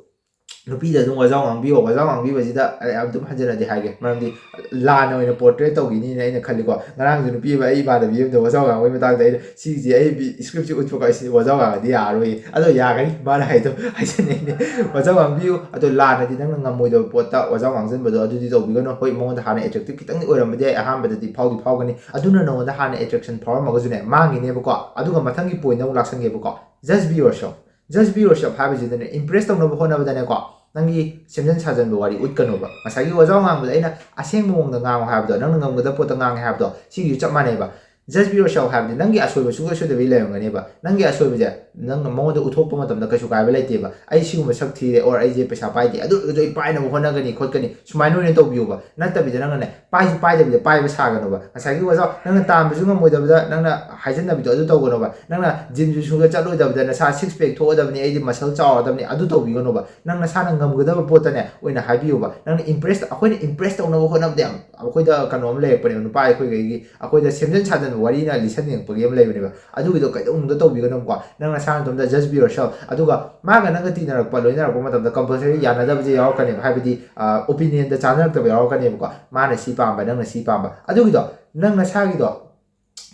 ꯅꯨꯄꯤꯗ ꯑꯗꯨꯝ ꯋꯥꯖꯥꯎ ꯉꯥꯡꯕꯤꯌꯣ꯫ ꯋꯥꯖꯥꯎ ꯉꯥꯡꯕꯤꯕꯁꯤꯗ ꯑꯩ ꯑꯗꯨꯝ ꯍꯟꯖꯤꯟꯅꯗꯤ ꯍꯥꯏꯒꯦ, ꯃꯔꯝꯗꯤ ꯂꯥꯟꯅ ꯑꯣꯏꯅ portray ꯇꯧꯈꯤꯅꯤꯅ ꯑꯩꯅ ꯈꯜꯂꯤꯀꯣ꯫ ꯉꯔꯥꯡꯁꯨ ꯅꯨꯄꯤ ꯑꯃ, ꯑꯩ ꯏꯃꯥꯟꯅꯕꯤ ꯑꯃꯗ ꯋꯥꯖꯥꯎ ꯉꯥꯡꯕꯒꯤ ꯃꯇꯥꯡꯗ ꯑꯩꯅ, "ꯁꯤꯁꯦ ꯑꯩ script-ꯁꯦ ꯎꯠꯄꯀꯣ, ꯑꯩ ꯁꯤ ꯋꯥꯖꯥꯎ ꯉꯥꯡꯉꯗꯤ ꯌꯥꯔꯣꯏ"꯫ ꯑꯗꯣ ꯌꯥꯒꯅꯤ, ꯃꯥꯅ ꯍꯥꯏꯗꯣ ꯍꯥꯏꯖꯅꯤꯡꯉꯦ꯫ ꯋꯥꯖꯥꯎ ꯉꯥꯡꯕꯤꯌꯨ, ꯑꯗꯣ ꯂꯥꯟꯅꯗꯤ ꯅꯪꯅ ꯉꯝꯃꯣꯏꯗꯕ ꯄꯣꯠꯇ ꯋꯥꯖꯥꯎ ꯉꯥꯡꯁꯤꯟꯕꯗꯣ ꯑꯗꯨꯗꯤ ꯇꯧꯕꯤꯒꯅꯨ꯫ ꯍꯣꯏ, ꯃꯉꯣꯟꯗ ꯍꯥꯟꯅ attractive ꯈꯤꯇꯪꯗꯤ ꯑꯣꯏꯔꯝꯕꯗꯤ ꯌꯥꯏ, ꯑꯍꯥꯟꯕꯗꯗꯤ ꯐꯥꯎꯗꯤ ꯐꯥꯎꯒꯅꯤ꯫ ꯑꯗꯨꯅ ꯅꯉꯣꯟꯗ ꯍꯥꯟꯅ attraction ꯐꯥꯎꯔꯝꯃꯒꯁꯨꯅꯦ, ꯃꯥꯡꯈꯤꯅꯦꯕꯀꯣ꯫ ꯑꯗꯨꯒ ꯃꯊꯪꯒꯤ point ꯑꯃꯨꯛ ꯂꯥꯛꯁꯟꯒꯦꯕꯀꯣ꯫ Just be yourself꯫ Just be yourself ꯍꯥꯏꯕꯁꯤꯗꯅꯦ, impress ꯇꯧꯅꯕ ꯍꯣꯠꯅꯕꯗꯅꯦꯀꯣ, ꯅꯪꯒꯤ ꯁꯦꯝꯖꯤꯟ ꯁꯥꯖꯟꯕ ꯋꯥꯔꯤ ꯎꯠꯀꯅꯣꯕ꯫ ꯉꯁꯥꯏꯒꯤ ꯋꯥꯖꯥꯎ ꯉꯥꯡꯕꯗ ꯑꯩꯅ ꯑꯁꯦꯡꯕ ꯃꯑꯣꯡꯗ ꯉꯥꯡꯉꯣ ꯍꯥꯏꯕꯗꯣ, ꯅꯪꯅ ꯉꯝꯒꯗꯕ ꯄꯣꯠꯇ ꯉꯥꯡꯉꯦ ꯍꯥꯏꯕꯗꯣ, ꯁꯤꯒꯤꯁꯨ ꯆꯞ ꯃꯥꯟꯅꯩꯕ꯫ Just be yourself ꯍꯥꯏꯕꯗꯤ ꯅꯪꯒꯤ ꯑꯁꯣꯏꯕ ꯁꯨꯡꯁꯣꯏ ꯁꯣꯏꯗꯕꯤ ꯂꯩꯔꯝꯒꯅꯦꯕ꯫ ꯅꯪꯒꯤ ꯑꯁꯣꯏꯕꯁꯦ ꯅꯪꯅ ꯃꯉꯣꯟꯗ ꯎꯠꯊꯣꯛꯄ ꯃꯇꯝꯗ ꯀꯩꯁꯨ ꯀꯥꯏꯕ ꯂꯩꯇꯦꯕ꯫ "ꯑꯩ ꯁꯤꯒꯨꯝꯕ ꯁꯛ ꯊꯤꯔꯦ, or ꯑꯩꯁꯦ ꯄꯩꯁꯥ ꯄꯥꯏꯗꯦ, ꯑꯗꯨ ꯑꯣꯏꯔꯒꯁꯨ ꯑꯩ ꯄꯥꯏꯅꯕ ꯍꯣꯠꯅꯒꯅꯤ ꯈꯣꯠꯀꯅꯤ", ꯁꯨꯃꯥꯏꯅ ꯑꯣꯏꯅ ꯇꯧꯕꯤꯌꯣꯕ꯫ ꯅꯠꯇꯕꯤꯗ ꯅꯪꯅꯅꯦ, ꯄꯥꯏꯁꯨ ꯄꯥꯏꯗꯕꯤꯗ ꯄꯥꯏꯕ ꯁꯥꯒꯅꯣꯕ꯫ ꯉꯁꯥꯏꯒꯤ ꯋꯥꯖꯥꯎ, ꯅꯪꯅ ꯇꯥꯟꯕꯁꯨ ꯉꯝꯃꯣꯏꯗꯕꯗ ꯅꯪꯅ ꯍꯥꯏꯖꯟꯅꯕꯤꯗꯣ ꯑꯗꯨ ꯇꯧꯒꯅꯣꯕ꯫ ꯅꯪꯅ gym-ꯁꯨ ꯁꯨꯡꯆꯠ ꯆꯠꯂꯣꯏꯗꯕꯗ ꯅꯁꯥ six pack ꯊꯣꯛꯑꯗꯕꯅꯤ, ꯑꯩꯗꯤ muscle ꯆꯥꯎꯔꯗꯕꯅꯤ, ꯑꯗꯨ ꯇꯧꯕꯤꯒꯅꯣꯕ꯫ ꯅꯪ ꯅꯁꯥꯅ ꯉꯝꯒꯗꯕ ꯄꯣꯠꯇꯅꯦ ꯑꯣꯏꯅ ꯍꯥꯏꯕꯤꯌꯨꯕ꯫ ꯅꯪꯅ impress, ꯑꯩꯈꯣꯏꯅ impress ꯇꯧꯅꯕ ꯍꯣꯠꯅꯕꯗ ꯌꯥꯝ, ꯑꯩꯈꯣꯏꯗ ꯀꯩꯅꯣ ꯑꯃ ꯂꯩꯔꯛꯄꯅꯦꯕ, ꯅꯨꯄꯥ ꯑꯩꯈꯣꯏꯈꯩꯒꯤ, ꯑꯩꯈꯣꯏꯗ ꯁꯦꯝꯖꯤꯟ ꯁꯥꯖꯟꯕ ꯋꯥꯔꯤꯅ ꯂꯤꯁꯟꯅꯤꯡꯉꯛꯄꯒꯤ ꯑꯃ ꯂꯩꯕꯅꯦꯕ꯫ ꯑꯗꯨꯒꯤꯗꯣ ꯀꯩꯗꯧꯅꯨꯡꯗ ꯇꯧꯕꯤꯒꯅꯨꯀꯣ꯫ ꯅꯪ ꯅꯁꯥ ꯅꯇꯣꯝꯇ just be yourself꯫ ꯑꯗꯨꯒ ꯃꯥꯒ ꯅꯪꯒ ꯇꯤꯟꯅꯔꯛꯄ, ꯂꯣꯏꯅꯔꯛꯄ ꯃꯇꯝꯗ compulsory ꯌꯥꯅꯗꯕꯁꯦ ꯌꯥꯎꯔꯛꯀꯅꯦꯕ꯫ ꯍꯥꯏꯕꯗꯤ, ꯑ, opinion-ꯗ ꯆꯥꯅꯔꯛꯇꯕ ꯌꯥꯎꯔꯛꯀꯅꯦꯕꯀꯣ꯫ ꯃꯥꯅ ꯁꯤ ꯄꯥꯝꯕ, ꯅꯪꯅ ꯁꯤ ꯄꯥꯝꯕ꯫ ꯑꯗꯨꯒꯤꯗꯣ ꯅꯪ ꯅꯁꯥꯒꯤꯗꯣ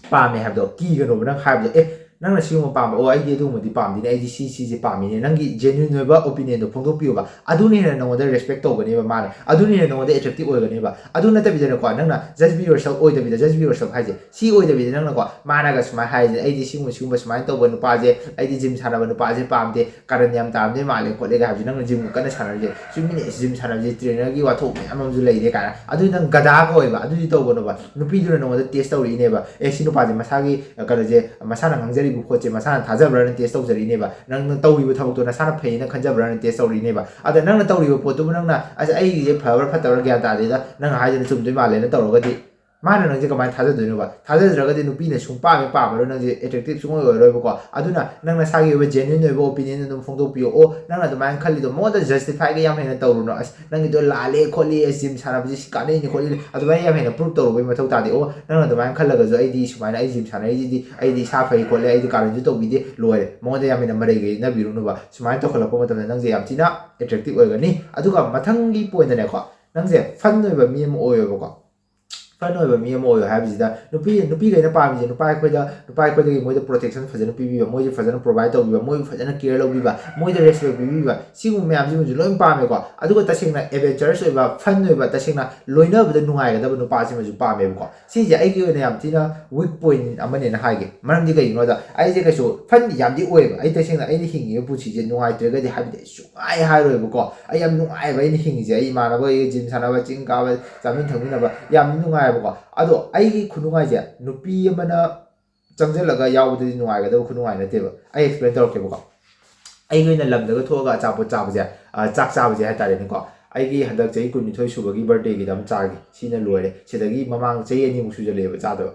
ꯄꯥꯝꯃꯦ ꯍꯥꯏꯕꯗꯣ ꯀꯤꯒꯅꯣꯕ꯫ ꯅꯪ ꯍꯥꯏꯕꯗꯣ, "ꯑꯦ, ꯅꯪꯅ ꯁꯤꯒꯨꯝꯕ ꯄꯥꯝꯕ, ꯑꯣ, ꯑꯩꯗꯤ ꯑꯗꯨꯒꯨꯝꯕꯗꯤ ꯄꯥꯝꯗꯦꯅꯦ, ꯑꯩꯗꯤ ꯁꯤ, ꯁꯤꯁꯦ ꯄꯥꯝꯃꯤꯅꯦ"꯫ ꯅꯪꯒꯤ genuine ꯑꯣꯏꯕ opinion-ꯗꯣ ꯐꯣꯡꯗꯣꯛꯄꯤꯌꯣꯕ꯫ ꯑꯗꯨꯅ ꯍꯦꯟꯅ ꯅꯉꯣꯟꯗ respect ꯇꯧꯒꯅꯦꯕ ꯃꯥꯅ, ꯑꯗꯨꯅ ꯍꯦꯟꯅ ꯅꯉꯣꯟꯗ attractive ꯑꯣꯏꯒꯅꯦꯕ꯫ ꯑꯗꯨ ꯅꯠꯇꯕꯤꯗꯅꯦꯀꯣ, ꯅꯪꯅ just be yourself ꯑꯣꯏꯗꯕꯤꯗ, just be yourself ꯍꯥꯏꯁꯦ ꯁꯤ ꯑꯣꯏꯗꯕꯤꯗ, ꯅꯪꯅꯀꯣ, ꯃꯥꯅꯒ ꯁꯨꯃꯥꯏꯅ ꯍꯥꯏꯔꯤꯁꯦ, "ꯑꯩꯗꯤ ꯁꯤꯒꯨꯝꯕ, ꯁꯤꯒꯨꯝꯕ ꯁꯨꯃꯥꯏꯅ ꯇꯧꯕ ꯅꯨꯄꯥꯁꯦ, ꯑꯩꯗꯤ gym ꯁꯥꯟꯅꯕ ꯅꯨꯄꯥꯁꯦ ꯄꯥꯝꯗꯦ, ꯀꯔꯟ ꯌꯥꯝ ꯇꯥꯔꯝꯗꯣꯏ ꯃꯥꯜꯂꯦ ꯈꯣꯠꯂꯦꯒ" ꯍꯥꯏꯕꯁꯦ, ꯅꯪꯅ gym ꯀꯟꯅ ꯁꯥꯟꯅꯔꯤꯁꯦ, "ꯆꯨꯝꯃꯤꯅꯦ, gym ꯁꯥꯟꯅꯕꯁꯦ trainer-ꯒꯤ ꯋꯥꯊꯣꯛ ꯃꯌꯥꯝ ꯑꯃꯁꯨ ꯂꯩꯔꯦ" ꯀꯥꯏꯅ, ꯑꯗꯨ ꯅꯪ ꯒꯙꯥ ꯀꯧꯋꯦꯕ꯫ ꯑꯗꯨꯗꯤ ꯇꯧꯒꯅꯣꯕ꯫ ꯅꯨꯄꯤꯗꯨꯅ ꯅꯉꯣꯟꯗ test ꯇꯧꯔꯛꯏꯅꯦꯕ, "ꯑꯦ, ꯁꯤ ꯅꯨꯄꯥꯁꯦ ꯃꯁꯥꯒꯤ, ꯑ, ꯀꯩꯅꯣꯁꯦ, ꯃꯁꯥꯅ ꯉꯥꯡꯖꯔꯤ" ꯇꯧꯔꯤꯕ ꯄꯣꯠꯁꯦ ꯃꯁꯥꯅ ꯊꯥꯖꯕ꯭ꯔꯥꯅ ꯇꯦꯁ ꯇꯧꯖꯔꯤꯅꯦꯕ꯫ ꯅꯪꯅ ꯇꯧꯔꯤꯕ ꯊꯕꯛꯇꯣ ꯅꯁꯥꯅ ꯐꯩꯌꯦꯅ ꯈꯟꯖꯕ꯭ꯔꯥꯅ ꯇꯦꯁ ꯇꯧꯔꯤꯅꯦꯕ꯫ ꯑꯗ ꯅꯪꯅ ꯇꯧꯔꯤꯕ ꯄꯣꯠꯇꯨꯕꯨ ꯅꯪꯅ "ꯑꯁ, ꯑꯩꯒꯤꯁꯦ ꯐꯕ꯭ꯔꯥ ꯐꯠꯇꯕ꯭ꯔꯥ ꯒ꯭ꯌꯥꯟ ꯇꯥꯗꯦꯗ, ꯅꯪ ꯍꯥꯏꯗꯨꯅ ꯆꯨꯝꯗꯣꯏ ꯃꯥꯜꯂꯦꯅ" ꯇꯧꯔꯒꯗꯤ, ꯃꯥꯅ ꯅꯪꯁꯦ ꯀꯃꯥꯏꯅ ꯊꯥꯖꯗꯣꯏꯅꯣꯕ? ꯊꯥꯖꯗ꯭ꯔꯒꯗꯤ ꯅꯨꯄꯤꯅ ꯁꯨꯡ ꯄꯥꯝꯃꯦ ꯄꯥꯝꯃꯔꯣꯏ, ꯅꯪꯁꯦ ꯑꯦꯇ꯭ꯔꯦꯛꯇꯤꯞ ꯁꯨꯡꯑꯣꯏ ꯑꯣꯏꯔꯣꯏꯕꯀꯣ꯫ ꯑꯗꯨꯅ ꯅꯪ ꯅꯁꯥꯒꯤ ꯑꯣꯏꯕ ꯖꯦꯅ꯭ꯌꯨꯟ ꯑꯣꯏꯕ ꯑꯣꯄꯤꯅꯤꯌꯟ ꯑꯗꯨꯝ ꯐꯣꯡꯗꯣꯛꯄꯤꯌꯣ꯫ ꯑꯣ, ꯅꯪꯅ ꯑꯗꯨꯃꯥꯏꯅ ꯈꯜꯂꯤꯗꯣ ꯃꯉꯣꯟꯗ ꯖꯁꯇꯤꯐꯥꯏꯒ ꯌꯥꯝ ꯍꯦꯟꯅ ꯇꯧꯔꯨꯅꯣ꯫ "ꯑꯁ, ꯅꯪꯒꯤꯗꯣ ꯂꯥꯜꯂꯦ ꯈꯣꯠꯂꯤ, ꯑꯁ, ꯖꯤꯝ ꯁꯥꯟꯅꯕꯁꯤ ꯁꯤ ꯀꯥꯟꯅꯩꯅꯤ ꯈꯣꯠꯂꯤꯅꯤ", ꯑꯗꯨꯃꯥꯏꯅ ꯌꯥꯝ ꯍꯦꯟꯅ ꯄ꯭ꯔꯨꯞ ꯇꯧꯔꯨꯕꯩ ꯃꯊꯧ ꯇꯥꯗꯦ꯫ "ꯑꯣ, ꯅꯪꯅ ꯑꯗꯨꯃꯥꯏꯅ ꯈꯜꯂꯒꯁꯨ ꯑꯩꯗꯤ ꯁꯨꯃꯥꯏꯅ ꯑꯩ ꯖꯤꯝ ꯁꯥꯟꯅꯔꯤꯁꯤꯗꯤ ꯑꯩꯗꯤ ꯏꯁꯥ ꯐꯩ ꯈꯣꯠꯂꯦ, ꯑꯩꯗꯤ ꯀꯥꯔꯟꯁꯨ ꯇꯧꯕꯤꯗꯦ", ꯂꯣꯏꯔꯦ꯫ ꯃꯉꯣꯟꯗ ꯌꯥꯝ ꯍꯦꯟꯅ ꯃꯔꯩꯒ ꯌꯦꯠꯅꯕꯤꯔꯨꯅꯨꯕ꯫ ꯁꯨꯃꯥꯏꯅ ꯇꯧꯈꯠꯂꯛꯄ ꯃꯇꯝꯗ ꯅꯪꯁꯦ ꯌꯥꯝ ꯊꯤꯅ ꯑꯦꯇ꯭ꯔꯦꯛꯇꯤꯞ ꯑꯣꯏꯒꯅꯤ꯫ ꯑꯗꯨꯒ ꯃꯊꯪꯒꯤ ꯄꯣꯏꯟꯗꯅꯦꯀꯣ, ꯅꯪꯁꯦ ꯐꯟ ꯑꯣꯏꯕ ꯃꯤ ꯑꯃ ꯑꯣꯏꯌꯣꯕꯀꯣ꯫ ꯐꯟ ꯑꯣꯏꯕ ꯃꯤ ꯑꯃ ꯑꯣꯏꯌꯣ ꯍꯥꯏꯕꯁꯤꯗ, ꯅꯨꯄꯤ, ꯅꯨꯄꯤꯈꯩꯅ ꯄꯥꯝꯃꯤꯁꯦ ꯅꯨꯄꯥ ꯑꯩꯈꯣꯏꯗ, ꯅꯨꯄꯥ ꯑꯩꯈꯣꯏꯗꯒꯤ ꯃꯣꯏꯗ ꯄ꯭ꯔꯣꯇꯦꯛꯁꯟ ꯐꯖꯅ ꯄꯤꯕꯤꯕ, ꯃꯣꯏꯁꯦ ꯐꯖꯅ ꯄ꯭ꯔꯣꯚꯥꯏꯠ ꯇꯧꯕꯤꯕ, ꯃꯣꯏꯕꯨ ꯐꯖꯅ ꯀꯦꯌꯔ ꯂꯧꯕꯤꯕ, ꯃꯣꯏꯗ ꯔꯦꯁꯄꯦꯛ ꯄꯤꯕꯤꯕ, ꯁꯤꯒꯨꯝꯕ ꯃꯌꯥꯝꯁꯤꯃꯁꯨ ꯂꯣꯏ ꯄꯥꯝꯃꯦꯀꯣ꯫ ꯑꯗꯨꯒ ꯇꯁꯦꯡꯅ ꯑꯦꯗꯚꯦꯟꯆꯔꯁ ꯑꯣꯏꯕ, ꯐꯟ ꯑꯣꯏꯕ, ꯇꯁꯦꯡꯅ ꯂꯣꯏꯅꯕꯗ ꯅꯨꯡꯉꯥꯏꯒꯗꯕ ꯅꯨꯄꯥꯁꯤꯃꯁꯨ ꯄꯥꯝꯃꯦꯕꯀꯣ꯫ ꯁꯤꯁꯦ ꯑꯩꯒꯤ ꯑꯣꯏꯅ ꯌꯥꯝ ꯊꯤꯅ ꯋꯤꯛ ꯄꯣꯏꯟ ꯑꯃꯅꯦꯅ ꯍꯥꯏꯒꯦ꯫ ꯃꯔꯝꯗꯤ ꯀꯩꯒꯤꯅꯣꯗ, ꯑꯩꯁꯦ ꯀꯩꯁꯨ ꯐꯟ ꯌꯥꯝꯗꯤ ꯑꯣꯏꯌꯦꯕ꯫ ꯑꯩ ꯇꯁꯦꯡꯅ ꯑꯩꯅ ꯍꯤꯡꯉꯤꯕ ꯄꯨꯟꯁꯤꯁꯦ ꯅꯨꯡꯉꯥꯏꯇ꯭ꯔꯒꯗꯤ, ꯍꯥꯏꯕꯗꯤ ꯑꯩ ꯁꯨꯡꯍꯥꯏ ꯍꯥꯏꯔꯣꯏꯕꯀꯣ꯫ ꯑꯩ ꯌꯥꯝ ꯅꯨꯡꯉꯥꯏꯕ ꯑꯩꯅ ꯍꯤꯡꯉꯤꯁꯦ꯫ ꯑꯩ ꯏꯃꯥꯟꯅꯕ ꯑꯩꯒ ꯖꯤꯝ ꯁꯥꯟꯅꯕ, ꯆꯤꯡ ꯀꯥꯕ, ꯆꯥꯃꯤꯟ ꯊꯛꯃꯤꯟꯅꯕ ꯌꯥꯝ ꯅꯨꯡꯉꯥꯏꯕꯀꯣ꯫ ꯑꯗꯣ ꯑꯩꯒꯤ ꯈꯨꯅꯨꯡꯉꯥꯏꯁꯦ ꯅꯨꯄꯤ ꯑꯃꯅ ꯆꯪꯁꯤꯜꯂꯒ ꯌꯥꯎꯕꯗꯗꯤ ꯅꯨꯡꯉꯥꯏꯒꯗꯕ ꯈꯨꯅꯨꯡꯉꯥꯏ ꯅꯠꯇꯦꯕ꯫ ꯑꯩ ꯑꯦꯛꯁꯄ꯭ꯂꯦꯟ ꯇꯧꯔꯛꯀꯦꯕꯀꯣ꯫ ꯑꯩꯒꯤ ꯑꯣꯏꯅ ꯂꯝꯗꯒ ꯊꯣꯛꯑꯒ ꯑꯆꯥꯄꯣꯠ ꯆꯥꯕꯁꯦ, ꯑ, ꯆꯥꯛ ꯆꯥꯕꯁꯦ ꯍꯥꯏꯇꯥꯔꯦꯅꯦꯀꯣ꯫ ꯑꯩꯒꯤ ꯍꯟꯗꯛ ꯆꯍꯤ ꯀꯨꯟꯅꯤꯊꯣꯏ ꯁꯨꯕꯒꯤ ꯕꯥꯔꯗꯦꯒꯤꯗ ꯑꯃ ꯆꯥꯈꯤ꯫ ꯁꯤꯅ ꯂꯣꯏꯔꯦ꯫ ꯁꯤꯗꯒꯤ ꯃꯃꯥꯡ ꯆꯍꯤ ꯑꯅꯤꯃꯨꯛ ꯁꯨꯖꯜꯂꯛꯑꯦꯕ ꯆꯥꯗꯕ꯫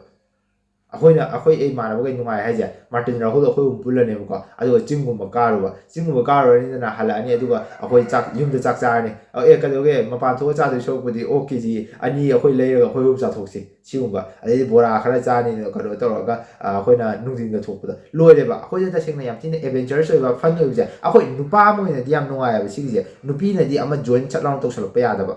ꯑꯩꯈꯣꯏꯅ, ꯑꯩꯈꯣꯏ ꯏꯃꯥꯟꯅꯕꯈꯩ ꯅꯨꯡꯉꯥꯏ ꯍꯥꯏꯁꯦ, ꯃꯥꯔꯇꯤꯟ ꯔꯥꯍꯨꯜ ꯑꯩꯈꯣꯏ ꯑꯍꯨꯝ ꯄꯨꯜꯂꯅꯦꯕꯀꯣ꯫ ꯑꯗꯨꯒ ꯆꯤꯡꯒꯨꯝꯕ ꯀꯥꯔꯨꯕ, ꯆꯤꯡꯒꯨꯝꯕ ꯀꯥꯔꯨꯔꯅꯤꯗꯅ ꯍꯜꯂꯛꯑꯅꯤ, ꯑꯗꯨꯒ ꯑꯩꯈꯣꯏ ꯆꯥꯛ, ꯌꯨꯝꯗ ꯆꯥꯛ ꯆꯥꯔꯅꯤ꯫ ꯑ, ꯑꯦ, ꯀꯩꯗꯧꯒꯦ, ꯃꯄꯥꯟ ꯊꯣꯛꯑ ꯆꯥꯗꯣꯏ ꯁꯔꯨꯛꯄꯨꯗꯤ ꯑꯣꯛ ꯀꯦ ꯖꯤ ꯑꯅꯤ ꯑꯩꯈꯣꯏ ꯂꯩꯔꯒ ꯑꯩꯈꯣꯏ ꯑꯍꯨꯝ ꯆꯥꯊꯣꯛꯁꯤ꯫ ꯁꯤꯒꯨꯝꯕ, ꯑꯗꯩꯗꯤ ꯕꯣꯔꯥ ꯈꯔ ꯆꯥꯅꯤ, ꯀꯩꯅꯣ ꯇꯧꯔꯒ, ꯑ, ꯑꯩꯈꯣꯏꯅ ꯅꯨꯡꯊꯤꯟꯒ ꯊꯣꯛꯄꯗ ꯂꯣꯏꯔꯦꯕ꯫ ꯑꯩꯈꯣꯏꯗ ꯇꯁꯦꯡꯅ ꯌꯥꯝ ꯊꯤꯅ ꯑꯦꯗꯚꯦꯟꯆꯔꯁ ꯑꯣꯏꯕ, ꯐꯟ ꯑꯣꯏꯕꯁꯦ ꯑꯩꯈꯣꯏ ꯅꯨꯄꯥ ꯑꯃ ꯑꯣꯏꯅꯗꯤ ꯌꯥꯝ ꯅꯨꯡꯉꯥꯏꯑꯕ ꯁꯤꯒꯤꯁꯦ꯫ ꯅꯨꯄꯤꯅꯗꯤ ꯑꯃ ꯖꯣꯏꯟ ꯁꯠ ꯂꯥꯎꯅ ꯇꯧꯁꯜꯂꯛꯄ ꯌꯥꯗꯕ꯫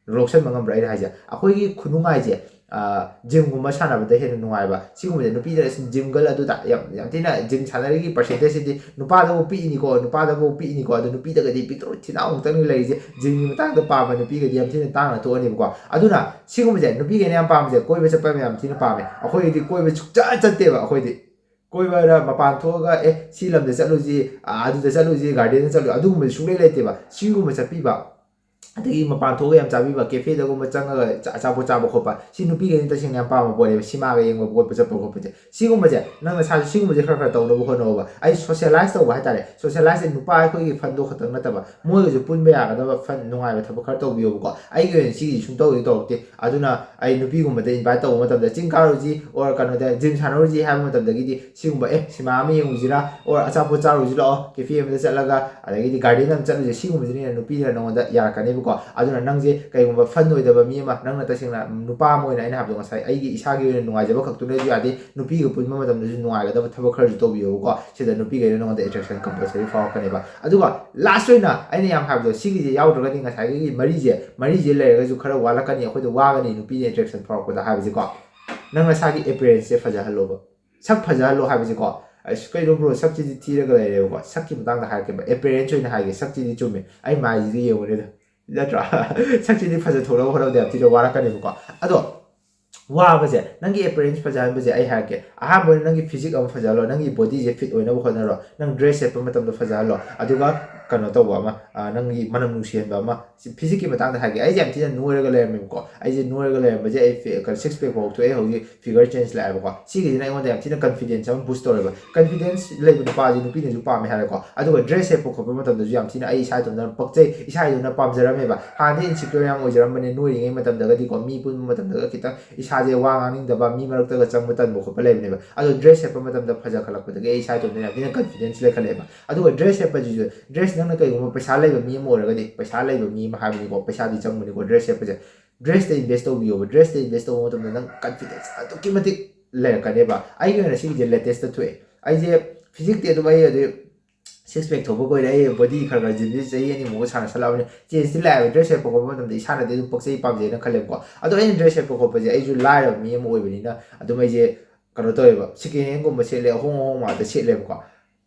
ꯂꯧꯁꯟꯕ ꯉꯝꯕ꯭ꯔꯥ ꯑꯩꯅ ꯍꯥꯏꯁꯦ? ꯑꯩꯈꯣꯏꯒꯤ ꯈꯨꯅꯨꯡꯉꯥꯏꯁꯦ, ꯑ, ꯖꯤꯝꯒꯨꯝꯕ ꯁꯥꯟꯅꯕꯗ ꯍꯦꯟꯅ ꯅꯨꯡꯉꯥꯏꯕ꯫ ꯁꯤꯒꯨꯝꯕꯁꯦ ꯅꯨꯄꯤꯗ ꯑꯁ ꯖꯤꯝ ꯒꯔꯜ ꯑꯗꯨꯗ ꯌꯥꯝ, ꯌꯥꯝ ꯊꯤꯅ ꯖꯤꯝ ꯁꯥꯟꯅꯔꯤꯒꯤ ꯄꯥꯔꯁꯦꯟꯇꯦꯖꯁꯤꯗꯤ ꯅꯨꯄꯥꯗꯕꯨ ꯄꯤꯛꯏꯅꯤꯀꯣ, ꯅꯨꯄꯥꯗꯕꯨ ꯄꯤꯛꯏꯅꯤꯀꯣ, ꯑꯗꯣ ꯅꯨꯄꯤꯗꯒꯗꯤ ꯄꯤꯛꯇ꯭ꯔꯨ ꯊꯤꯅ ꯑꯃꯨꯛꯇꯪꯅꯤ ꯂꯩꯔꯤꯁꯦ꯫ ꯖꯤꯝꯒꯤ ꯃꯇꯥꯡꯗ ꯄꯥꯝꯕ ꯅꯨꯄꯤꯒꯗꯤ ꯌꯥꯝ ꯊꯤꯅ ꯇꯥꯡꯅ ꯊꯣꯛꯑꯅꯦꯕꯀꯣ꯫ ꯑꯗꯨꯅ ꯁꯤꯒꯨꯝꯕꯁꯦ ꯅꯨꯄꯤꯈꯩꯅ ꯌꯥꯝ ꯄꯥꯝꯕꯁꯦ ꯀꯣꯏꯕ ꯆꯠꯄ ꯌꯥꯝ ꯊꯤꯅ ꯄꯥꯝꯃꯦ꯫ ꯑꯩꯈꯣꯏꯒꯤꯗꯤ ꯀꯣꯏꯕ ꯁꯨꯡꯆꯠ ꯆꯠꯇꯦꯕ꯫ ꯑꯩꯈꯣꯏꯗꯤ ꯀꯣꯏꯕꯗ ꯃꯄꯥꯟ ꯊꯣꯛꯑꯒ, "ꯑꯦ, ꯁꯤ ꯂꯝꯗ ꯆꯠꯂꯨꯁꯤ, ꯑꯥ, ꯑꯗꯨꯗ ꯆꯠꯂꯨꯁꯤ, ꯒꯥꯔꯗꯦꯟꯗ ꯆꯠꯂꯨ"꯫ ꯑꯗꯨꯒꯨꯝꯕꯗꯤ ꯁꯨꯡꯂꯩ ꯂꯩꯇꯦꯕ꯫ ꯁꯤꯒꯨꯝꯕ ꯆꯠꯄꯤꯕ, ꯑꯗꯒꯤ ꯃꯄꯥꯟ ꯊꯣꯛꯑꯒ ꯌꯥꯝ ꯆꯥꯕꯤꯕ, ꯀꯦꯐꯦꯗꯒꯨꯝꯕ ꯆꯪꯉꯒ ꯑꯆꯥꯄꯣꯠ ꯆꯥꯕ ꯈꯣꯠꯄ, ꯁꯤ ꯅꯨꯄꯤꯈꯩꯅ ꯇꯁꯦꯡꯅ ꯌꯥꯝ ꯄꯥꯝꯕ ꯄꯣꯠꯅꯦꯕ꯫ ꯁꯤꯃꯥꯒ ꯌꯦꯡꯕ ꯈꯣꯠꯄ ꯆꯠꯄ ꯈꯣꯠꯄꯁꯦ, ꯁꯤꯒꯨꯝꯕꯁꯦ ꯅꯪ ꯅꯁꯥꯁꯨ ꯁꯤꯒꯨꯝꯕꯁꯦ ꯈꯔ ꯈꯔ ꯇꯧꯅꯕ ꯍꯣꯠꯅꯧꯕ꯫ ꯑꯩ ꯁꯣꯁꯤꯌꯦꯂꯥꯏꯁ ꯇꯧꯕ ꯍꯥꯏꯇꯥꯔꯦ꯫ ꯁꯣꯁꯤꯌꯦꯂꯥꯏꯁꯁꯦ ꯅꯨꯄꯥ ꯑꯩꯈꯣꯏꯒꯤ ꯐꯟꯗꯣ ꯈꯛꯇꯪ ꯅꯠꯇꯕ, ꯃꯣꯏꯒꯁꯨ ꯄꯨꯟꯕ ꯌꯥꯒꯗꯕ ꯐꯟ, ꯅꯨꯡꯉꯥꯏꯕ ꯊꯕꯛ ꯈꯔ ꯇꯧꯕꯤꯌꯣꯕꯀꯣ꯫ ꯑꯩꯒꯤ ꯑꯣꯏꯅ ꯁꯤꯒꯤꯁꯤ ꯁꯨꯡꯇꯧꯗꯤ ꯇꯧꯔꯛꯇꯦ꯫ ꯑꯗꯨꯅ ꯑꯩ ꯅꯨꯄꯤꯒꯨꯝꯕꯗ ꯏꯟꯚꯥꯏꯠ ꯇꯧꯕ ꯃꯇꯝꯗ, "ꯆꯤꯡ ꯀꯥꯔꯨꯁꯤ" ꯑꯣꯔ ꯀꯩꯅꯣꯗ ꯖꯤꯝ ꯁꯥꯟꯅꯔꯨꯁꯤ ꯍꯥꯏꯕ ꯃꯇꯝꯗꯒꯤꯗꯤ, ꯁꯤꯒꯨꯝꯕ, "ꯑꯦ, ꯁꯤꯃꯥ ꯑꯃ ꯌꯦꯡꯉꯨꯁꯤꯔꯥ?" ꯑꯣꯔ "ꯑꯆꯥꯄꯣꯠ ꯆꯥꯔꯨꯁꯤ ꯂꯥꯛꯑꯣ, ꯀꯦꯐꯦ ꯑꯃꯗ ꯆꯠꯂꯒ, ꯑꯗꯒꯤꯗꯤ ꯒꯥꯔꯗꯦꯟ ꯑꯃ ꯆꯠꯂꯨꯁꯦ", ꯁꯤꯒꯨꯝꯕꯁꯤꯅ ꯍꯦꯟꯅ ꯅꯨꯄꯤꯅ ꯅꯉꯣꯟꯗ ꯌꯥꯔꯛꯀꯅꯦꯕꯀꯣ꯫ ꯑꯗꯨꯅ ꯅꯪꯁꯦ ꯀꯩꯒꯨꯝꯕ ꯐꯟ ꯑꯣꯏꯗꯕ ꯃꯤ ꯑꯃ, ꯅꯪꯅ ꯇꯁꯦꯡꯅ ꯅꯨꯄꯥ ꯑꯃ ꯑꯣꯏꯅ, ꯑꯩꯅ ꯍꯥꯏꯕꯗꯣ ꯉꯁꯥꯏ, ꯑꯩꯒꯤ ꯏꯁꯥꯒꯤ ꯑꯣꯏꯅ ꯅꯨꯡꯉꯥꯏꯖꯕ ꯈꯛꯇꯨꯅꯁꯨ ꯌꯥꯗꯦ, ꯅꯨꯄꯤꯒ ꯄꯨꯟꯕ ꯃꯇꯝꯗꯁꯨ ꯅꯨꯡꯉꯥꯏꯒꯗꯕ ꯊꯕꯛ ꯈꯔꯁꯨ ꯇꯧꯕꯤꯌꯣꯕꯀꯣ꯫ ꯁꯤꯗ ꯅꯨꯄꯤꯈꯩꯅ ꯅꯉꯣꯟꯗ ꯑꯦꯇ꯭ꯔꯦꯛꯁꯟ ꯀꯝꯄꯜꯁꯔꯤ ꯐꯥꯎꯔꯛꯀꯅꯦꯕ꯫ ꯑꯗꯨꯒ ꯂꯥꯁ ꯑꯣꯏꯅ ꯑꯩꯅ ꯌꯥꯝ ꯍꯥꯏꯕꯗꯣ, ꯁꯤꯒꯤꯁꯦ ꯌꯥꯎꯗ꯭ꯔꯒꯗꯤ ꯉꯁꯥꯏꯒꯤ ꯃꯔꯤꯁꯦ, ꯃꯔꯤꯁꯦ ꯂꯩꯔꯒꯁꯨ ꯈꯔ ꯋꯥꯠꯂꯛꯀꯅꯤ, ꯑꯩꯈꯣꯏꯗ ꯋꯥꯒꯅꯤ ꯅꯨꯄꯤꯅ ꯑꯦꯇ꯭ꯔꯦꯛꯁꯟ ꯐꯥꯎꯔꯛꯄꯗ ꯍꯥꯏꯕꯁꯦꯀꯣ꯫ ꯅꯪ ꯅꯁꯥꯒꯤ ꯑꯦꯄꯤꯌꯔꯦꯟꯁꯁꯦ ꯐꯖꯍꯜꯂꯣꯕ꯫ ꯁꯛ ꯐꯖꯍꯜꯂꯣ ꯍꯥꯏꯕꯁꯦꯀꯣ, ꯑꯁ, ꯀꯩꯅꯣ ꯕ꯭ꯔꯣ, ꯁꯛꯁꯤꯗꯤ ꯊꯤꯔꯒ ꯂꯩꯔꯦꯕꯀꯣ꯫ ꯁꯛꯀꯤ ꯃꯇꯥꯡꯗ ꯍꯥꯏꯔꯛꯀꯦꯕ, ꯑꯦꯄꯤꯌꯔꯦꯟꯁ ꯑꯣꯏꯅ ꯍꯥꯏꯒꯦ꯫ ꯁꯛꯁꯤꯗꯤ ꯆꯨꯝꯃꯦ, ꯑꯩ ꯃꯥꯏꯁꯤꯗꯤ ꯌꯦꯡꯉꯨꯅꯦ ꯑꯗꯣ, ꯅꯠꯇ꯭ꯔꯥ? ꯁꯛꯁꯤꯗꯤ ꯐꯖꯊꯣꯛꯅꯕ ꯍꯣꯠꯅꯕꯗ ꯌꯥꯝ ꯊꯤꯅ ꯋꯥꯔꯛꯀꯅꯦꯕꯀꯣ꯫ ꯑꯗꯣ ꯋꯥꯕꯁꯦ, ꯅꯪꯒꯤ ꯑꯦꯄꯤꯌꯔꯦꯟꯁ ꯐꯖꯍꯟꯕꯁꯦ ꯑꯩ ꯍꯥꯏꯔꯛꯀꯦ꯫ ꯑꯍꯥꯟꯕ ꯑꯣꯏꯅ ꯅꯪꯒꯤ ꯐꯤꯖꯤꯛ ꯑꯃ ꯐꯖꯍꯜꯂꯣ, ꯅꯪꯒꯤ ꯕꯣꯗꯤꯁꯦ ꯐꯤꯠ ꯑꯣꯏꯅꯕ ꯍꯣꯠꯅꯔꯣ꯫ ꯅꯪ ꯗ꯭ꯔꯦꯁ ꯁꯦꯠꯄ ꯃꯇꯝꯗ ꯐꯖꯍꯜꯂꯣ꯫ ꯑꯗꯨꯒ ꯀꯩꯅꯣ ꯇꯧꯕ ꯑꯃ, ꯑ, ꯅꯪꯒꯤ ꯃꯅꯝ ꯅꯨꯡꯁꯤꯍꯟꯕ ꯑꯃ꯫ ꯁꯤ ꯐꯤꯖꯤꯛꯀꯤ ꯃꯇꯥꯡꯗ ꯍꯥꯏꯒꯦ꯫ ꯑꯩꯁꯦ ꯌꯥꯝ ꯊꯤꯅ ꯅꯣꯏꯔꯒ ꯂꯩꯔꯝꯃꯦꯕꯀꯣ꯫ ꯑꯩꯁꯦ ꯅꯣꯏꯔꯒ ꯂꯩꯔꯝꯕꯁꯦ, ꯑꯩ ꯐꯤ-, ꯀ-, ꯁꯤꯛꯁ ꯄꯦꯛ ꯐꯥꯎ ꯊꯣꯛꯑꯦ, ꯍꯧꯖꯤꯛ ꯐꯤꯒꯔ ꯆꯦꯟꯖ ꯂꯥꯛꯑꯦꯕꯀꯣ꯫ ꯁꯤꯒꯤꯁꯤꯅ ꯑꯩꯉꯣꯟꯗ ꯌꯥꯝ ꯊꯤꯅ ꯀꯟꯐꯤꯗꯦꯟꯁ ꯑꯃ ꯕꯨꯁ ꯇꯧꯔꯦꯕ꯫ ꯀꯟꯐꯤꯗꯦꯟꯁ ꯂꯩꯕ ꯅꯨꯄꯥꯁꯤ ꯅꯨꯄꯤꯅꯁꯨ ꯄꯥꯝꯃꯦ ꯍꯥꯏꯔꯦꯀꯣ꯫ ꯑꯗꯨꯒ ꯗ꯭ꯔꯦꯁ ꯁꯦꯠꯄ ꯈꯣꯠꯄ ꯃꯇꯝꯗꯁꯨ ꯌꯥꯝ ꯊꯤꯅ ꯑꯩ ꯏꯁꯥ ꯏꯇꯣꯝꯇ ꯄꯛꯆꯩ, ꯏꯁꯥ ꯏꯇꯣꯝꯇ ꯄꯥꯝꯖꯔꯝꯃꯦꯕ꯫ ꯍꯥꯟꯅꯗꯤ ꯏꯟꯁꯤꯀ꯭ꯌꯣꯔ ꯌꯥꯝ ꯑꯣꯏꯖꯔꯝꯕꯅꯦ, ꯅꯣꯏꯔꯤꯉꯩ ꯃꯇꯝꯗꯒꯗꯤꯀꯣ, ꯃꯤ ꯄꯨꯟꯕ ꯃꯇꯝꯗꯒ ꯈꯤꯇꯪ ꯏꯁꯥꯁꯦ ꯋꯥ ꯉꯥꯡꯅꯤꯡꯗꯕ, ꯃꯤ ꯃꯔꯛꯇꯒ ꯆꯪꯕ ꯇꯟꯕ ꯈꯣꯠꯄ ꯂꯩꯕꯅꯦꯕ꯫ ꯑꯗꯣ ꯗ꯭ꯔꯦꯁ ꯁꯦꯠꯄ ꯃꯇꯝꯗ ꯐꯖꯈꯠꯂꯛꯄꯗꯒꯤ ꯑꯩ ꯏꯁꯥ ꯏꯇꯣꯝꯇ ꯌꯥꯝ ꯊꯤꯅ ꯀꯟꯐꯤꯗꯦꯟꯁ ꯂꯩꯈꯠꯂꯛꯑꯦꯕ꯫ ꯑꯗꯨꯒ ꯗ꯭ꯔꯦꯁ ꯁꯦꯠꯄꯁꯤꯁꯨ, ꯗ꯭ꯔꯦꯁ, ꯅꯪꯅ ꯀꯩꯒꯨꯝꯕ ꯄꯩꯁꯥ ꯂꯩꯕ ꯃꯤ ꯑꯃ ꯑꯣꯏꯔꯒꯗꯤ, ꯄꯩꯁꯥ ꯂꯩꯕ ꯃꯤ ꯑꯃ ꯍꯥꯏꯕꯅꯤꯀꯣ, ꯄꯩꯁꯥꯗꯤ ꯆꯪꯕꯅꯤꯀꯣ ꯗ꯭ꯔꯦꯁ ꯁꯦꯠꯄꯁꯦ꯫ ꯗ꯭ꯔꯦꯁꯇ ꯏꯟꯚꯦꯁ ꯇꯧꯕꯤꯌꯣꯕ꯫ ꯗ꯭ꯔꯦꯁꯇ ꯏꯟꯚꯦꯁ ꯇꯧꯕ ꯃꯇꯝꯗ ꯅꯪ ꯀꯟꯐꯤꯗꯦꯟꯁ ꯑꯗꯨꯛꯀꯤ ꯃꯇꯤꯛ ꯂꯩꯔꯛꯀꯅꯦꯕ꯫ ꯑꯩꯒꯤ ꯑꯣꯏꯅ ꯁꯤꯒꯤꯁꯦ ꯂꯦꯇꯦꯁꯇ ꯊꯣꯛꯑꯦ꯫ ꯑꯩꯁꯦ ꯐꯤꯖꯤꯛꯇꯤ ꯑꯗꯨꯝ, ꯑꯩ ꯑꯗꯨ ꯁꯤꯛꯁ ꯄꯦꯛ ꯊꯣꯛꯄ ꯀꯨꯏꯔꯦ꯫ ꯑꯩ ꯕꯣꯗꯤ ꯈꯔ ꯈꯔ ꯖꯤꯝꯁꯤ ꯆꯍꯤ ꯑꯅꯤꯃꯨꯛꯀ ꯁꯥꯟꯅꯁꯜꯂꯛꯑꯕꯅꯤ꯫ ꯆꯦꯟꯖꯇꯤ ꯂꯥꯛꯑꯦꯕ꯫ ꯗ꯭ꯔꯦꯁ ꯁꯦꯠꯄ ꯈꯣꯠꯄ ꯃꯇꯝꯗ ꯏꯁꯥꯅꯗꯤ ꯑꯗꯨꯝ ꯄꯛꯆꯩ, ꯄꯥꯝꯖꯩꯅ ꯈꯜꯂꯦꯕꯀꯣ꯫ ꯑꯗꯣ ꯑꯩꯅ ꯗ꯭ꯔꯦꯁ ꯁꯦꯠꯄ ꯈꯣꯠꯄꯁꯦ, ꯑꯩꯁꯨ ꯂꯥꯏꯔꯕ ꯃꯤ ꯑꯃ ꯑꯣꯏꯕꯅꯤꯅ ꯑꯗꯨꯝ ꯑꯩꯁꯦ ꯀꯩꯅꯣ ꯇꯧꯋꯦꯕ, ꯁꯦꯀꯦꯟ ꯍꯦꯟꯒꯨꯝꯕ ꯁꯦꯠꯂꯦ, ꯑꯍꯣꯡ ꯑꯍꯣꯡꯕ ꯉꯥꯛꯇ ꯁꯦꯠꯂꯦꯕꯀꯣ꯫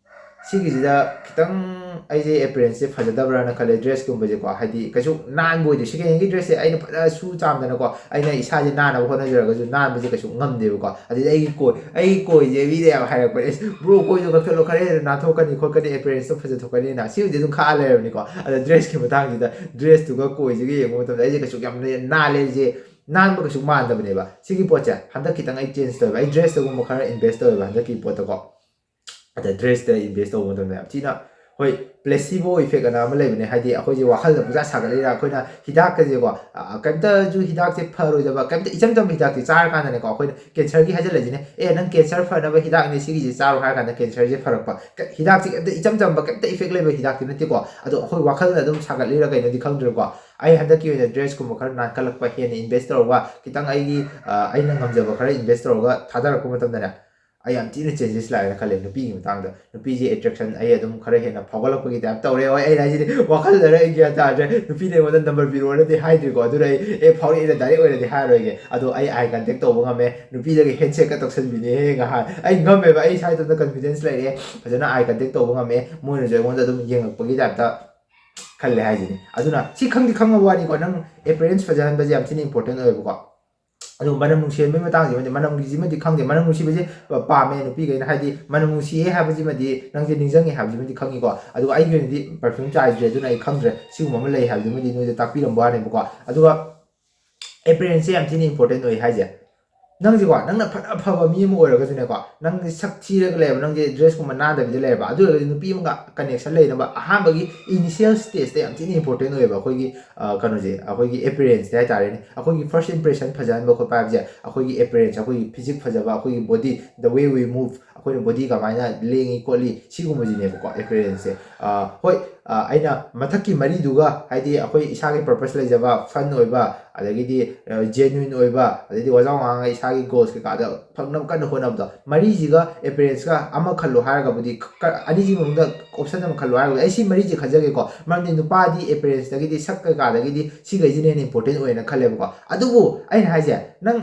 ꯁꯤꯒꯤꯁꯤꯗ ꯈꯤꯇꯪ ꯑꯩꯁꯦ ꯑꯦꯄꯤꯌꯔꯦꯟꯁꯁꯦ ꯐꯖꯗꯕ꯭ꯔꯥꯅ ꯈꯜꯂꯦ, ꯗ꯭ꯔꯦꯁꯀꯨꯝꯕꯁꯦꯀꯣ꯫ ꯍꯥꯏꯗꯤ ꯀꯩꯁꯨ ꯅꯥꯟꯕ ꯑꯣꯏꯗꯦ, ꯁꯦꯀꯦꯟ ꯍꯦꯟꯒꯤ ꯗ꯭ꯔꯦꯁꯁꯦ ꯑꯩꯅ ꯐꯖꯅ ꯁꯨ ꯆꯥꯝꯗꯅꯀꯣ, ꯑꯩꯅ ꯏꯁꯥꯁꯦ ꯅꯥꯟꯅꯕ ꯍꯣꯠꯅꯖꯔꯒꯁꯨ ꯅꯥꯟꯕꯁꯦ ꯀꯩꯁꯨ ꯉꯝꯗꯦꯕꯀꯣ꯫ ꯑꯗꯨꯗꯤ ꯑꯩꯒꯤ ꯀꯣꯏ ꯑꯩꯒꯤ ꯀꯣꯏꯁꯦ ꯃꯤꯅ ꯌꯥꯝ ꯍꯥꯏꯔꯛꯄꯅꯦ, "ꯑꯁ ꯕ꯭ꯔꯣ, ꯀꯣꯏꯗꯣ ꯀꯛꯊꯠꯂꯣ, ꯈꯔ ꯍꯦꯟꯅ ꯅꯥꯟꯊꯣꯛꯀꯅꯤ ꯈꯣꯠꯀꯅꯤ, ꯑꯦꯄꯤꯌꯔꯦꯟꯁꯇꯣ ꯐꯖꯊꯣꯛꯀꯅꯤꯅ"꯫ ꯁꯤꯕꯨꯗꯤ ꯑꯗꯨꯝ ꯈꯥꯛꯑ ꯂꯩꯔꯕꯅꯤꯀꯣ꯫ ꯑꯗ ꯗ꯭ꯔꯦꯁꯀꯤ ꯃꯇꯥꯡꯁꯤꯗ, ꯗ꯭ꯔꯦꯁꯇꯨꯒ ꯀꯣꯏꯁꯤꯒ ꯌꯦꯡꯕ ꯃꯇꯝꯗ ꯑꯩꯁꯦ ꯀꯩꯁꯨ ꯌꯥꯝꯅ ꯅꯥꯜꯂꯦ, ꯑꯩꯁꯦ ꯅꯥꯟꯕ ꯀꯩꯁꯨ ꯃꯥꯟꯗꯕꯅꯦꯕ꯫ ꯁꯤꯒꯤ ꯄꯣꯠꯁꯦ ꯍꯟꯗꯛ ꯈꯤꯇꯪ ꯑꯩ ꯆꯦꯟꯖ ꯇꯧꯋꯦꯕ, ꯑꯩ ꯗ꯭ꯔꯦꯁꯇꯒꯨꯝꯕ ꯈꯔ ꯏꯟꯚꯦꯁ ꯇꯧꯋꯦꯕ ꯍꯟꯗꯛꯀꯤ ꯄꯣꯠꯇꯀꯣ꯫ ꯑꯗ ꯗ꯭ꯔꯦꯁꯇ ꯏꯟꯚꯦꯁ ꯇꯧꯕ ꯃꯇꯝꯗ ꯌꯥꯝ ꯊꯤꯅ, ꯍꯣꯏ, placebo effect ꯑꯅ ꯑꯃ ꯂꯩꯕꯅꯦ꯫ ꯍꯥꯏꯗꯤ ꯑꯩꯈꯣꯏꯁꯦ ꯋꯥꯈꯜꯗ ꯄꯨꯖꯥ ꯁꯥꯒꯠꯂꯤꯔ, ꯑꯩꯈꯣꯏꯅ ꯍꯤꯗꯥꯛꯀꯁꯦꯀꯣ, ꯑ, ꯀꯩꯝꯇꯁꯨ ꯍꯤꯗꯥꯛꯁꯦ ꯐꯔꯣꯏꯗꯕ, ꯀꯩꯝꯇ ꯏꯆꯝ ꯆꯝꯕ ꯍꯤꯗꯥꯛꯁꯦ ꯆꯥꯔꯀꯥꯟꯗꯅꯦꯀꯣ, ꯑꯩꯈꯣꯏꯅ ꯀꯦꯟꯁꯔꯒꯤ ꯍꯥꯏꯖꯤꯜꯂꯁꯤꯅꯦ, "ꯑꯦ, ꯅꯪ ꯀꯦꯟꯁꯔ ꯐꯅꯕ ꯍꯤꯗꯥꯛꯅꯦ ꯁꯤꯒꯤꯁꯦ ꯆꯥꯔꯣ" ꯍꯥꯏꯔ ꯀꯥꯟꯗ ꯀꯦꯟꯁꯔꯁꯦ ꯐꯔꯛꯄ꯫ ꯀ-, ꯍꯤꯗꯥꯛꯁꯦ ꯀꯩꯝꯇ ꯏꯆꯝ ꯆꯝꯕ, ꯀꯩꯝꯇ ꯏꯐꯦꯛ ꯂꯩꯕ ꯍꯤꯗꯥꯛꯇꯤ ꯅꯠꯇꯦꯀꯣ꯫ ꯑꯗꯣ ꯑꯩꯈꯣꯏ ꯋꯥꯈꯜꯅ ꯑꯗꯨꯝ ꯁꯥꯒꯠꯂꯤꯔ ꯀꯩꯅꯣꯗꯤ ꯈꯪꯗ꯭ꯔꯦꯀꯣ꯫ ꯑꯩ ꯍꯟꯗꯛꯀꯤ ꯑꯣꯏꯅ ꯗ꯭ꯔꯦꯁꯀꯨꯝꯕ ꯈꯔ ꯅꯥꯟꯈꯠꯂꯛꯄ, ꯍꯦꯟꯅ ꯏꯟꯚꯦꯁ ꯇꯧꯔꯒ, ꯈꯤꯇꯪ ꯑꯩꯒꯤ, ꯑ, ꯑꯩꯅ ꯉꯝꯖꯕ ꯈꯔ ꯏꯟꯚꯦꯁ ꯇꯧꯔꯒ ꯊꯥꯗꯔꯛꯄ ꯃꯇꯝꯗꯅꯦ, ꯑꯩ ꯌꯥꯝ ꯊꯤꯅ ꯆꯦꯟꯖꯦꯁ ꯂꯥꯛꯑꯦꯅ ꯈꯜꯂꯦ ꯅꯨꯄꯤꯒꯤ ꯃꯇꯥꯡꯗ꯫ ꯅꯨꯄꯤꯁꯦ ꯑꯦꯇ꯭ꯔꯦꯛꯁꯟ ꯑꯩ ꯑꯗꯨꯝ ꯈꯔ ꯍꯦꯟꯅ ꯐꯥꯎꯒꯠꯂꯛꯄꯒꯤ ꯇꯥꯏꯞ ꯇꯧꯔꯦ꯫ ꯍꯣꯏ, ꯑꯩꯅ ꯍꯥꯏꯁꯤꯗꯤ ꯋꯥꯈꯜꯗꯔ ꯑꯩ ꯒ꯭ꯌꯥꯟ ꯇꯥꯗ꯭ꯔꯦ꯫ ꯅꯨꯄꯤꯅ ꯑꯩꯉꯣꯟꯗ ꯅꯝꯕꯔ ꯄꯤꯔꯛꯑꯣꯅꯗꯤ ꯍꯥꯏꯗ꯭ꯔꯤꯀꯣ, ꯑꯗꯨꯅ ꯑꯩ, "ꯑꯦ, ꯐꯥꯎꯔꯛꯑꯦꯅ" ꯗꯥꯏꯔꯦꯛ ꯑꯣꯏꯅꯗꯤ ꯍꯥꯏꯔꯣꯏꯒꯦ꯫ ꯑꯗꯣ ꯑꯩ ꯑꯥꯏ ꯀꯟꯇꯦꯛ ꯇꯧꯕ ꯉꯝꯃꯦ, ꯅꯨꯄꯤꯗꯒ ꯍꯦꯟꯁꯦꯛꯀ ꯇꯧꯁꯟꯕꯤꯅꯦꯍꯦ ꯉꯍꯥꯟ꯫ ꯑꯩ ꯉꯝꯃꯦꯕ, ꯑꯩ ꯏꯁꯥ ꯏꯇꯣꯝꯇ ꯀꯟꯐꯤꯗꯦꯟꯁ ꯂꯩꯔꯛꯑꯦ, ꯐꯖꯅ ꯑꯥꯏ ꯀꯟꯇꯦꯛ ꯇꯧꯕ ꯉꯝꯃꯦ, ꯃꯣꯏꯅꯁꯨ ꯑꯩꯉꯣꯟꯗ ꯑꯗꯨꯝ ꯌꯦꯡꯉꯛꯄꯒꯤ ꯇꯥꯏꯞꯇ ꯈꯜꯂꯦ ꯍꯥꯏꯁꯤꯅꯤ꯫ ꯑꯗꯨꯅ ꯁꯤ ꯈꯪꯗꯤ ꯈꯪꯉꯕ ꯋꯥꯅꯤꯀꯣ, ꯅꯪ ꯑꯦꯄꯤꯌꯔꯦꯟꯁ ꯐꯖꯍꯟꯕꯁꯦ ꯌꯥꯝ ꯊꯤꯅ ꯏꯝꯄꯣꯔꯇꯦꯟ ꯑꯣꯏꯌꯦꯕꯀꯣ꯫ ꯑꯗꯨ ꯃꯅꯝ ꯅꯨꯡꯁꯤꯍꯟꯕꯒꯤ ꯃꯇꯥꯡꯁꯤꯃꯗꯤ, ꯃꯅꯝꯒꯤꯁꯤꯃꯗꯤ ꯈꯪꯗꯦ, ꯃꯅꯝ ꯅꯨꯡꯁꯤꯕꯁꯦ ꯄꯥꯝꯃꯦ ꯅꯨꯄꯤꯈꯩꯅ, ꯍꯥꯏꯗꯤ ꯃꯅꯝ ꯅꯨꯡꯁꯤꯌꯦ ꯍꯥꯏꯕꯁꯤꯃꯗꯤ ꯅꯪꯁꯦ ꯅꯤꯡꯁꯤꯡꯉꯦ ꯍꯥꯏꯕꯁꯤꯃꯗꯤ ꯈꯪꯉꯤꯀꯣ꯫ ꯑꯗꯨꯒ ꯑꯩꯒꯤ ꯑꯣꯏꯅꯗꯤ ꯄꯔꯐ꯭ꯌꯨꯝ ꯆꯥꯏꯗ꯭ꯔꯦ, ꯑꯗꯨꯅ ꯑꯩ ꯈꯪꯗ꯭ꯔꯦ꯫ ꯁꯤꯒꯨꯝꯕ ꯑꯃ ꯂꯩ ꯍꯥꯏꯕꯁꯤꯃꯗꯤ ꯅꯣꯏꯗ ꯇꯥꯛꯄꯤꯔꯝꯕ ꯋꯥꯅꯦꯕꯀꯣ꯫ ꯑꯗꯨꯒ ꯑꯦꯄꯤꯌꯔꯦꯟꯁꯁꯦ ꯌꯥꯝ ꯊꯤꯅ ꯏꯝꯄꯣꯔꯇꯦꯟ ꯑꯣꯏ ꯍꯥꯏꯁꯦ꯫ ꯅꯪꯁꯦꯀꯣ, ꯅꯪꯅ ꯐꯅ ꯐꯕ ꯃꯤ ꯑꯃ ꯑꯣꯏꯔꯒꯁꯨꯅꯦꯀꯣ, ꯅꯪꯁꯦ ꯁꯛ ꯊꯤꯔꯒ ꯂꯩꯔꯕ, ꯅꯪꯁꯦ ꯗ꯭ꯔꯦꯁꯀꯨꯝꯕ ꯅꯥꯟꯗꯕꯤꯗ ꯂꯩꯔꯕ, ꯑꯗꯨ ꯑꯣꯏꯔꯒꯗꯤ ꯅꯨꯄꯤ ꯑꯃꯒ ꯀꯅꯦꯛꯁꯟ ꯂꯩꯅꯕ ꯑꯍꯥꯟꯕꯒꯤ ꯏꯅꯤꯁꯤꯌꯦꯜ ꯁ꯭ꯇꯦꯖꯇ ꯌꯥꯝ ꯊꯤꯅ ꯏꯝꯄꯣꯔꯇꯦꯟ ꯑꯣꯏꯌꯦꯕ ꯑꯩꯈꯣꯏꯒꯤ, ꯑ, ꯀꯩꯅꯣꯁꯦ, ꯑꯩꯈꯣꯏꯒꯤ ꯑꯦꯄꯤꯌꯔꯦꯟꯁꯁꯦ ꯍꯥꯏꯇꯥꯔꯦꯅꯦ꯫ ꯑꯩꯈꯣꯏꯒꯤ ꯐꯥꯔꯁ ꯏꯝꯄ꯭ꯔꯦꯁꯟ ꯐꯖꯍꯟꯕ ꯈꯣꯠꯄ ꯍꯥꯏꯕꯁꯦ ꯑꯩꯈꯣꯏꯒꯤ ꯑꯦꯄꯤꯌꯔꯦꯟꯁ, ꯑꯩꯈꯣꯏꯒꯤ ꯐꯤꯖꯤꯛ ꯐꯖꯕ, ꯑꯩꯈꯣꯏꯒꯤ body, the way we move, ꯑꯩꯈꯣꯏꯅ ꯕꯣꯗꯤ ꯀꯃꯥꯏꯅ ꯂꯦꯡꯉꯤ ꯈꯣꯠꯂꯤ, ꯁꯤꯒꯨꯝꯕꯁꯤꯅꯦꯕꯀꯣ ꯑꯦꯄꯤꯌꯔꯦꯟꯁꯁꯦ꯫ ꯑ, ꯍꯣꯏ, ꯑ, ꯑꯩꯅ ꯃꯊꯛꯀꯤ ꯃꯔꯤꯗꯨꯒ, ꯍꯥꯏꯗꯤ ꯑꯩꯈꯣꯏ ꯏꯁꯥꯒꯤ ꯄꯔꯄꯁ ꯂꯩꯖꯕ, ꯐꯟ ꯑꯣꯏꯕ, ꯑꯗꯒꯤꯗꯤ, ꯑ, ꯖꯦꯅ꯭ꯋꯤꯟ ꯑꯣꯏꯕ, ꯑꯗꯩꯗꯤ ꯋꯥꯖꯥꯎ ꯉꯥꯡꯉꯒ ꯏꯁꯥꯒꯤ ꯒꯣꯜꯁ ꯀꯩꯀꯥꯗ ꯐꯪꯅꯕ ꯀꯟꯅ ꯍꯣꯠꯅꯕꯗꯣ, ꯃꯔꯤꯁꯤꯒ ꯑꯦꯄꯤꯌꯔꯦꯟꯁꯀ ꯑꯃ ꯈꯜꯂꯣ ꯍꯥꯏꯔꯒꯕꯨꯗꯤ, ꯀ-, ꯑꯅꯤꯁꯤꯒꯤ ꯃꯅꯨꯡꯗ ꯑꯣꯞꯁꯟ ꯑꯃ ꯈꯜꯂꯣ ꯍꯥꯏꯔꯒꯕꯨꯗꯤ ꯑꯩ ꯁꯤ ꯃꯔꯤꯁꯦ ꯈꯟꯖꯒꯦꯀꯣ꯫ ꯃꯔꯝꯗꯤ ꯅꯨꯄꯥꯗꯤ ꯑꯦꯄꯤꯌꯔꯦꯟꯁꯇꯒꯤꯗꯤ, ꯁꯛ ꯀꯩꯀꯥꯗꯒꯤꯗꯤ ꯁꯤꯈꯩꯁꯤꯅ ꯍꯦꯟꯅ ꯏꯝꯄꯣꯔꯇꯦꯟ ꯑꯣꯏꯌꯦꯅ ꯈꯜꯂꯦꯕꯀꯣ꯫ ꯑꯗꯨꯕꯨ ꯑꯩꯅ ꯍꯥꯏꯁꯦ, ꯅꯪ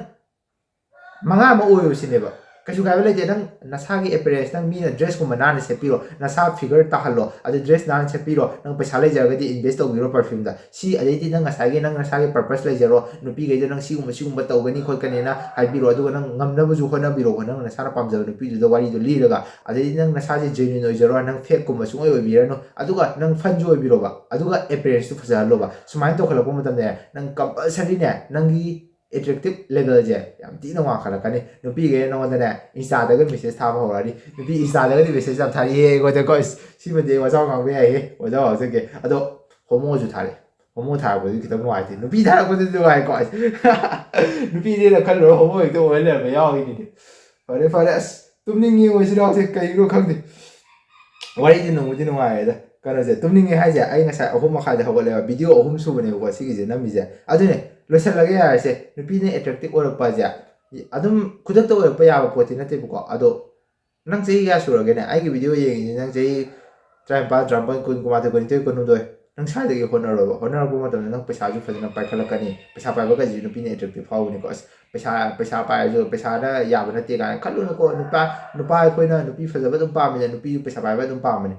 ꯃꯉꯥ ꯑꯃ ꯑꯣꯏꯌꯨ ꯁꯤꯅꯦꯕ꯫ ꯀꯩꯁꯨ ꯀꯥꯏꯕ ꯂꯩꯇꯦ꯫ ꯅꯪ ꯅꯁꯥꯒꯤ appearance, ꯅꯪ ꯃꯤꯅ dressꯀꯨꯝꯕ ꯅꯥꯟꯅ ꯁꯦꯠꯄꯤꯔꯣ, ꯅꯁꯥ figure ꯇꯥꯍꯜꯂꯣ, ꯑꯗꯨ dress ꯅꯥꯟꯅ ꯁꯦꯠꯄꯤꯔꯣ꯫ ꯅꯪ ꯄꯩꯁꯥ ꯂꯩꯖꯔꯒꯗꯤ invest ꯇꯧꯕꯤꯔꯣ perfumeꯗ꯫ ꯁꯤ ꯑꯗꯩꯗꯤ ꯅꯪ ꯉꯁꯥꯏꯒꯤ, ꯅꯪ ꯅꯁꯥꯒꯤ purpose ꯂꯩꯖꯔꯣ, ꯅꯨꯄꯤꯈꯩꯗꯣ ꯅꯪ ꯁꯤꯒꯨꯝꯕ ꯁꯤꯒꯨꯝꯕ ꯇꯧꯒꯅꯤ ꯈꯣꯠꯀꯅꯤꯅ ꯍꯥꯏꯕꯤꯔꯣ, ꯑꯗꯨꯒ ꯅꯪ ꯉꯝꯅꯕꯁꯨ ꯍꯣꯠꯅꯕꯤꯔꯣ, ꯅꯪ ꯅꯁꯥꯅ ꯄꯥꯝꯖꯕ ꯅꯨꯄꯤꯗꯨꯗ ꯋꯥꯔꯤꯗꯣ ꯂꯤꯔꯒ꯫ ꯑꯗꯩꯗꯤ ꯅꯪ ꯅꯁꯥꯁꯦ genuine ꯑꯣꯏꯖꯔꯣ, ꯅꯪ fakeꯀꯨꯝꯕ ꯁꯨꯡꯑꯣꯏ ꯑꯣꯏꯕꯤꯔꯅꯨ, ꯑꯗꯨꯒ ꯅꯪ funꯁꯨ ꯑꯣꯏꯕꯤꯔꯣꯕ, ꯑꯗꯨꯒ appearanceꯇꯨ ꯐꯖꯍꯜꯂꯣꯕ꯫ ꯁꯨꯃꯥꯏꯅ ꯇꯧꯈꯠꯂꯛꯄ ꯃꯇꯝꯗ ꯅꯪ compulsoryꯅꯦ, ꯅꯪꯒꯤ attractive levelꯁꯦ ꯌꯥꯝ ꯊꯤꯅ ꯋꯥꯡꯈꯠꯂꯛꯀꯅꯤ꯫ ꯅꯨꯄꯤꯈꯩ ꯅꯉꯣꯟꯗꯅꯦ Instaꯗꯒ message ꯊꯥꯕ ꯍꯧꯔꯛꯑꯅꯤ꯫ ꯅꯨꯄꯤ Instaꯗꯒꯗꯤ message ꯌꯥꯝ ꯊꯥꯔꯛꯑꯦ ꯑꯩꯉꯣꯟꯗꯀꯣ꯫ ꯑꯁ, ꯁꯤꯃꯗꯤ ꯑꯩ ꯋꯥꯖꯥꯎ ꯉꯥꯡꯕ ꯌꯥꯏꯍꯦ, ꯋꯥꯖꯥꯎ ꯉꯥꯡꯖꯒꯦ꯫ ꯑꯗꯣ homoꯁꯨ ꯊꯥꯔꯛꯑꯦ꯫ Homo ꯊꯥꯔꯛꯄꯗꯨꯗꯤ ꯈꯤꯇꯪ ꯅꯨꯡꯉꯥꯏꯇꯦ, ꯅꯨꯄꯤ ꯊꯥꯔꯛꯄꯗꯨꯗꯤ ꯅꯨꯡꯉꯥꯏꯀꯣ꯫ ꯑꯁ, ꯅꯨꯄꯤꯅꯦꯅ ꯈꯜꯂꯨꯔ homo ꯍꯦꯛꯇ ꯑꯣꯏ ꯂꯩꯔꯝꯕ ꯌꯥꯎꯔꯤꯅꯤꯅꯦ꯫ ꯐꯔꯦ ꯐꯔꯦ, ꯑꯁ, ꯇꯨꯝꯅꯤꯡꯉꯤ ꯃꯣꯏ ꯏꯆꯤꯟ ꯏꯅꯥꯎꯁꯦ, ꯀꯩꯒꯤꯅꯣ ꯈꯪꯗꯦ꯫ ꯋꯥꯔꯤꯗꯤ ꯅꯨꯡꯕꯨꯗꯤ ꯅꯨꯡꯉꯥꯏꯔꯦꯗ꯫ ꯀꯩꯅꯣꯁꯦ, ꯇꯨꯝꯅꯤꯡꯉꯦ ꯍꯥꯏꯁꯦ, ꯑꯩ ꯉꯁꯥꯏ ꯑꯍꯨꯝ ꯃꯈꯥꯏꯗ ꯍꯧꯒꯠꯂꯦꯕ꯫ Video ꯑꯍꯨꯝ ꯁꯨꯕꯅꯦꯕꯀꯣ ꯁꯤꯒꯤꯁꯦ ꯅꯝꯃꯤꯁꯦ꯫ ꯑꯗꯨꯅꯦ, ꯂꯣꯏꯁꯤꯜꯂꯒꯦ ꯌꯥꯔꯦꯁꯦ꯫ ꯅꯨꯄꯤꯅ attractive ꯑꯣꯏꯔꯛꯄ ꯍꯥꯏꯁꯦ ꯑꯗꯨꯝ ꯈꯨꯗꯛꯇ ꯑꯣꯏꯔꯛꯄ ꯌꯥꯕ ꯄꯣꯠꯇꯤ ꯅꯠꯇꯦꯕꯀꯣ꯫ ꯑꯗꯣ ꯅꯪ ꯆꯍꯤ ꯀꯌꯥ ꯁꯨꯔꯒꯦꯅꯦ? ꯑꯩꯒꯤ video ꯌꯦꯡꯉꯤꯁꯦ ꯅꯪ ꯆꯍꯤ ꯇꯔꯥꯅꯤꯄꯥꯜ, ꯇꯔꯥꯃꯥꯄꯜ, ꯀꯨꯟ, ꯀꯨꯟꯃꯥꯊꯣꯏ, ꯀꯨꯟꯅꯤꯊꯣꯏ, ꯀꯨꯟꯍꯨꯝꯗꯣꯏ꯫ ꯅꯪ ꯁ꯭ꯋꯥꯏꯗꯒꯤ ꯍꯣꯠꯅꯔꯣꯕ꯫ ꯍꯣꯠꯅꯔꯛꯄ ꯃꯇꯝꯗ ꯅꯪ ꯄꯩꯁꯥꯁꯨ ꯐꯖꯅ ꯄꯥꯏꯈꯠꯂꯛꯀꯅꯤ꯫ ꯄꯩꯁꯥ ꯄꯥꯏꯕ ꯀꯥꯏꯁꯤꯁꯨ ꯅꯨꯄꯤꯅ attractive ꯐꯥꯎꯕꯅꯤꯀꯣ꯫ "ꯑꯁ, ꯄꯩꯁꯥ, ꯄꯩꯁꯥ ꯄꯥꯏꯔꯁꯨ ꯄꯩꯁꯥꯅ ꯌꯥꯕ ꯅꯠꯇꯦ" ꯀꯥꯏꯅ ꯈꯜꯂꯨꯅꯨꯀꯣ꯫ ꯅꯨꯄꯥ, ꯅꯨꯄꯥ ꯑꯩꯈꯣꯏꯅ ꯅꯨꯄꯤ ꯐꯖꯕ ꯑꯗꯨꯝ ꯄꯥꯝꯃꯤꯅ, ꯅꯨꯄꯤꯁꯨ ꯄꯩꯁꯥ ꯄꯥꯏꯕ ꯑꯗꯨꯝ ꯄꯥꯝꯕꯅꯤ꯫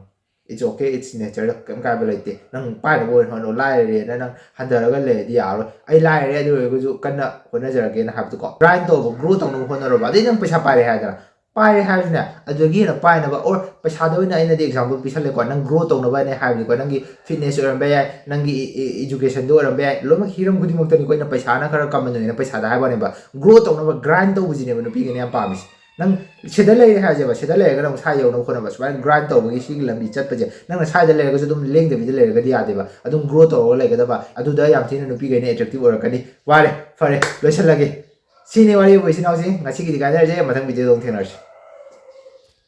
It's okay, it's natureꯗ ꯀꯩꯝ ꯀꯥꯏꯕ ꯂꯩꯇꯦ꯫ ꯅꯪ ꯄꯥꯏꯅꯕ ꯑꯣꯏꯅ ꯍꯣꯠꯅꯧ꯫ ꯂꯥꯏꯔꯔꯦꯅ ꯅꯪ ꯍꯟꯊꯔꯒ ꯂꯩꯔꯗꯤ ꯌꯥꯔꯣꯏ꯫ "ꯑꯩ ꯂꯥꯏꯔꯔꯦ, ꯑꯗꯨ ꯑꯣꯏꯔꯒꯁꯨ ꯀꯟꯅ ꯍꯣꯠꯅꯖꯔꯒꯦꯅ" ꯍꯥꯏꯕꯗꯨꯀꯣ꯫ Grind ꯇꯧꯕ, grow ꯇꯧꯅꯕ ꯍꯣꯠꯅꯔꯣꯕ꯫ ꯑꯗꯩ ꯅꯪ ꯄꯩꯁꯥ ꯄꯥꯏꯔꯦ ꯍꯥꯏꯗꯅ, ꯄꯥꯏꯔꯦ ꯍꯥꯏꯔꯁꯨꯅꯦ, ꯑꯗꯨꯗꯒꯤ ꯍꯦꯟꯅ ꯄꯥꯏꯅꯕ, or ꯄꯩꯁꯥꯗ ꯑꯣꯏꯅ ꯑꯩꯅꯗꯤ example ꯄꯤꯁꯜꯂꯦꯀꯣ꯫ ꯅꯪ grow ꯇꯧꯅꯕꯅꯦ ꯍꯥꯏꯕꯅꯤꯀꯣ꯫ ꯅꯪꯒꯤ fitness ꯑꯣꯏꯔꯝꯕ ꯌꯥꯏ, ꯅꯪꯒꯤ educationꯗ ꯑꯣꯏꯔꯝꯕ ꯌꯥꯏ, ꯂꯣꯏꯅꯃꯛ ꯍꯤꯔꯝ ꯈꯨꯗꯤꯡꯃꯛꯇꯅꯤꯀꯣ꯫ ꯑꯩꯅ ꯄꯩꯁꯥꯅ ꯈꯔ common ꯑꯣꯏꯅ ꯄꯩꯁꯥꯗ ꯍꯥꯏꯕ ꯋꯥꯅꯦꯕ꯫ Grow ꯇꯧꯅꯕ, grind ꯇꯧꯕꯁꯤꯅꯦꯕ ꯅꯨꯄꯤꯒꯤꯅ ꯌꯥꯝ ꯄꯥꯝꯃꯤꯁꯦ꯫ ꯅꯪ ꯁꯤꯗ ꯂꯩꯔꯦ ꯍꯥꯏꯁꯦꯕ, ꯁꯤꯗ ꯂꯩꯔꯒ ꯅꯪ ꯁ꯭ꯋꯥꯏ ꯌꯧꯅꯕ ꯍꯣꯠꯅꯕ, ꯁꯨꯃꯥꯏꯅ grind ꯇꯧꯕꯒꯤ ꯁꯤꯒꯤ ꯂꯝꯕꯤ ꯆꯠꯄꯁꯦ, ꯅꯪꯅ ꯁ꯭ꯋꯥꯏꯗ ꯂꯩꯔꯒꯁꯨ ꯑꯗꯨꯝ ꯂꯦꯡꯗꯕꯤꯗ ꯂꯩꯔꯒꯗꯤ ꯌꯥꯗꯦꯕ꯫ ꯑꯗꯨꯝ grow ꯇꯧꯔꯒ ꯂꯩꯒꯗꯕ꯫ ꯑꯗꯨꯗ ꯌꯥꯝ ꯊꯤꯅ ꯅꯨꯄꯤꯈꯩꯅ attractive ꯑꯣꯏꯔꯛꯀꯅꯤ꯫ ꯋꯥꯔꯦ, ꯐꯔꯦ, ꯂꯣꯏꯁꯤꯜꯂꯒꯦ꯫ ꯁꯤꯅꯤ ꯋꯥꯔꯤꯕꯨ, ꯏꯆꯤꯟ ꯏꯅꯥꯎꯁꯤꯡ꯫ ꯉꯁꯤꯒꯤꯗꯤ ꯀꯥꯏꯅꯔꯁꯦ, ꯃꯊꯪ videoꯗ ꯑꯃꯨꯛ ꯊꯦꯡꯅꯔꯁꯤ꯫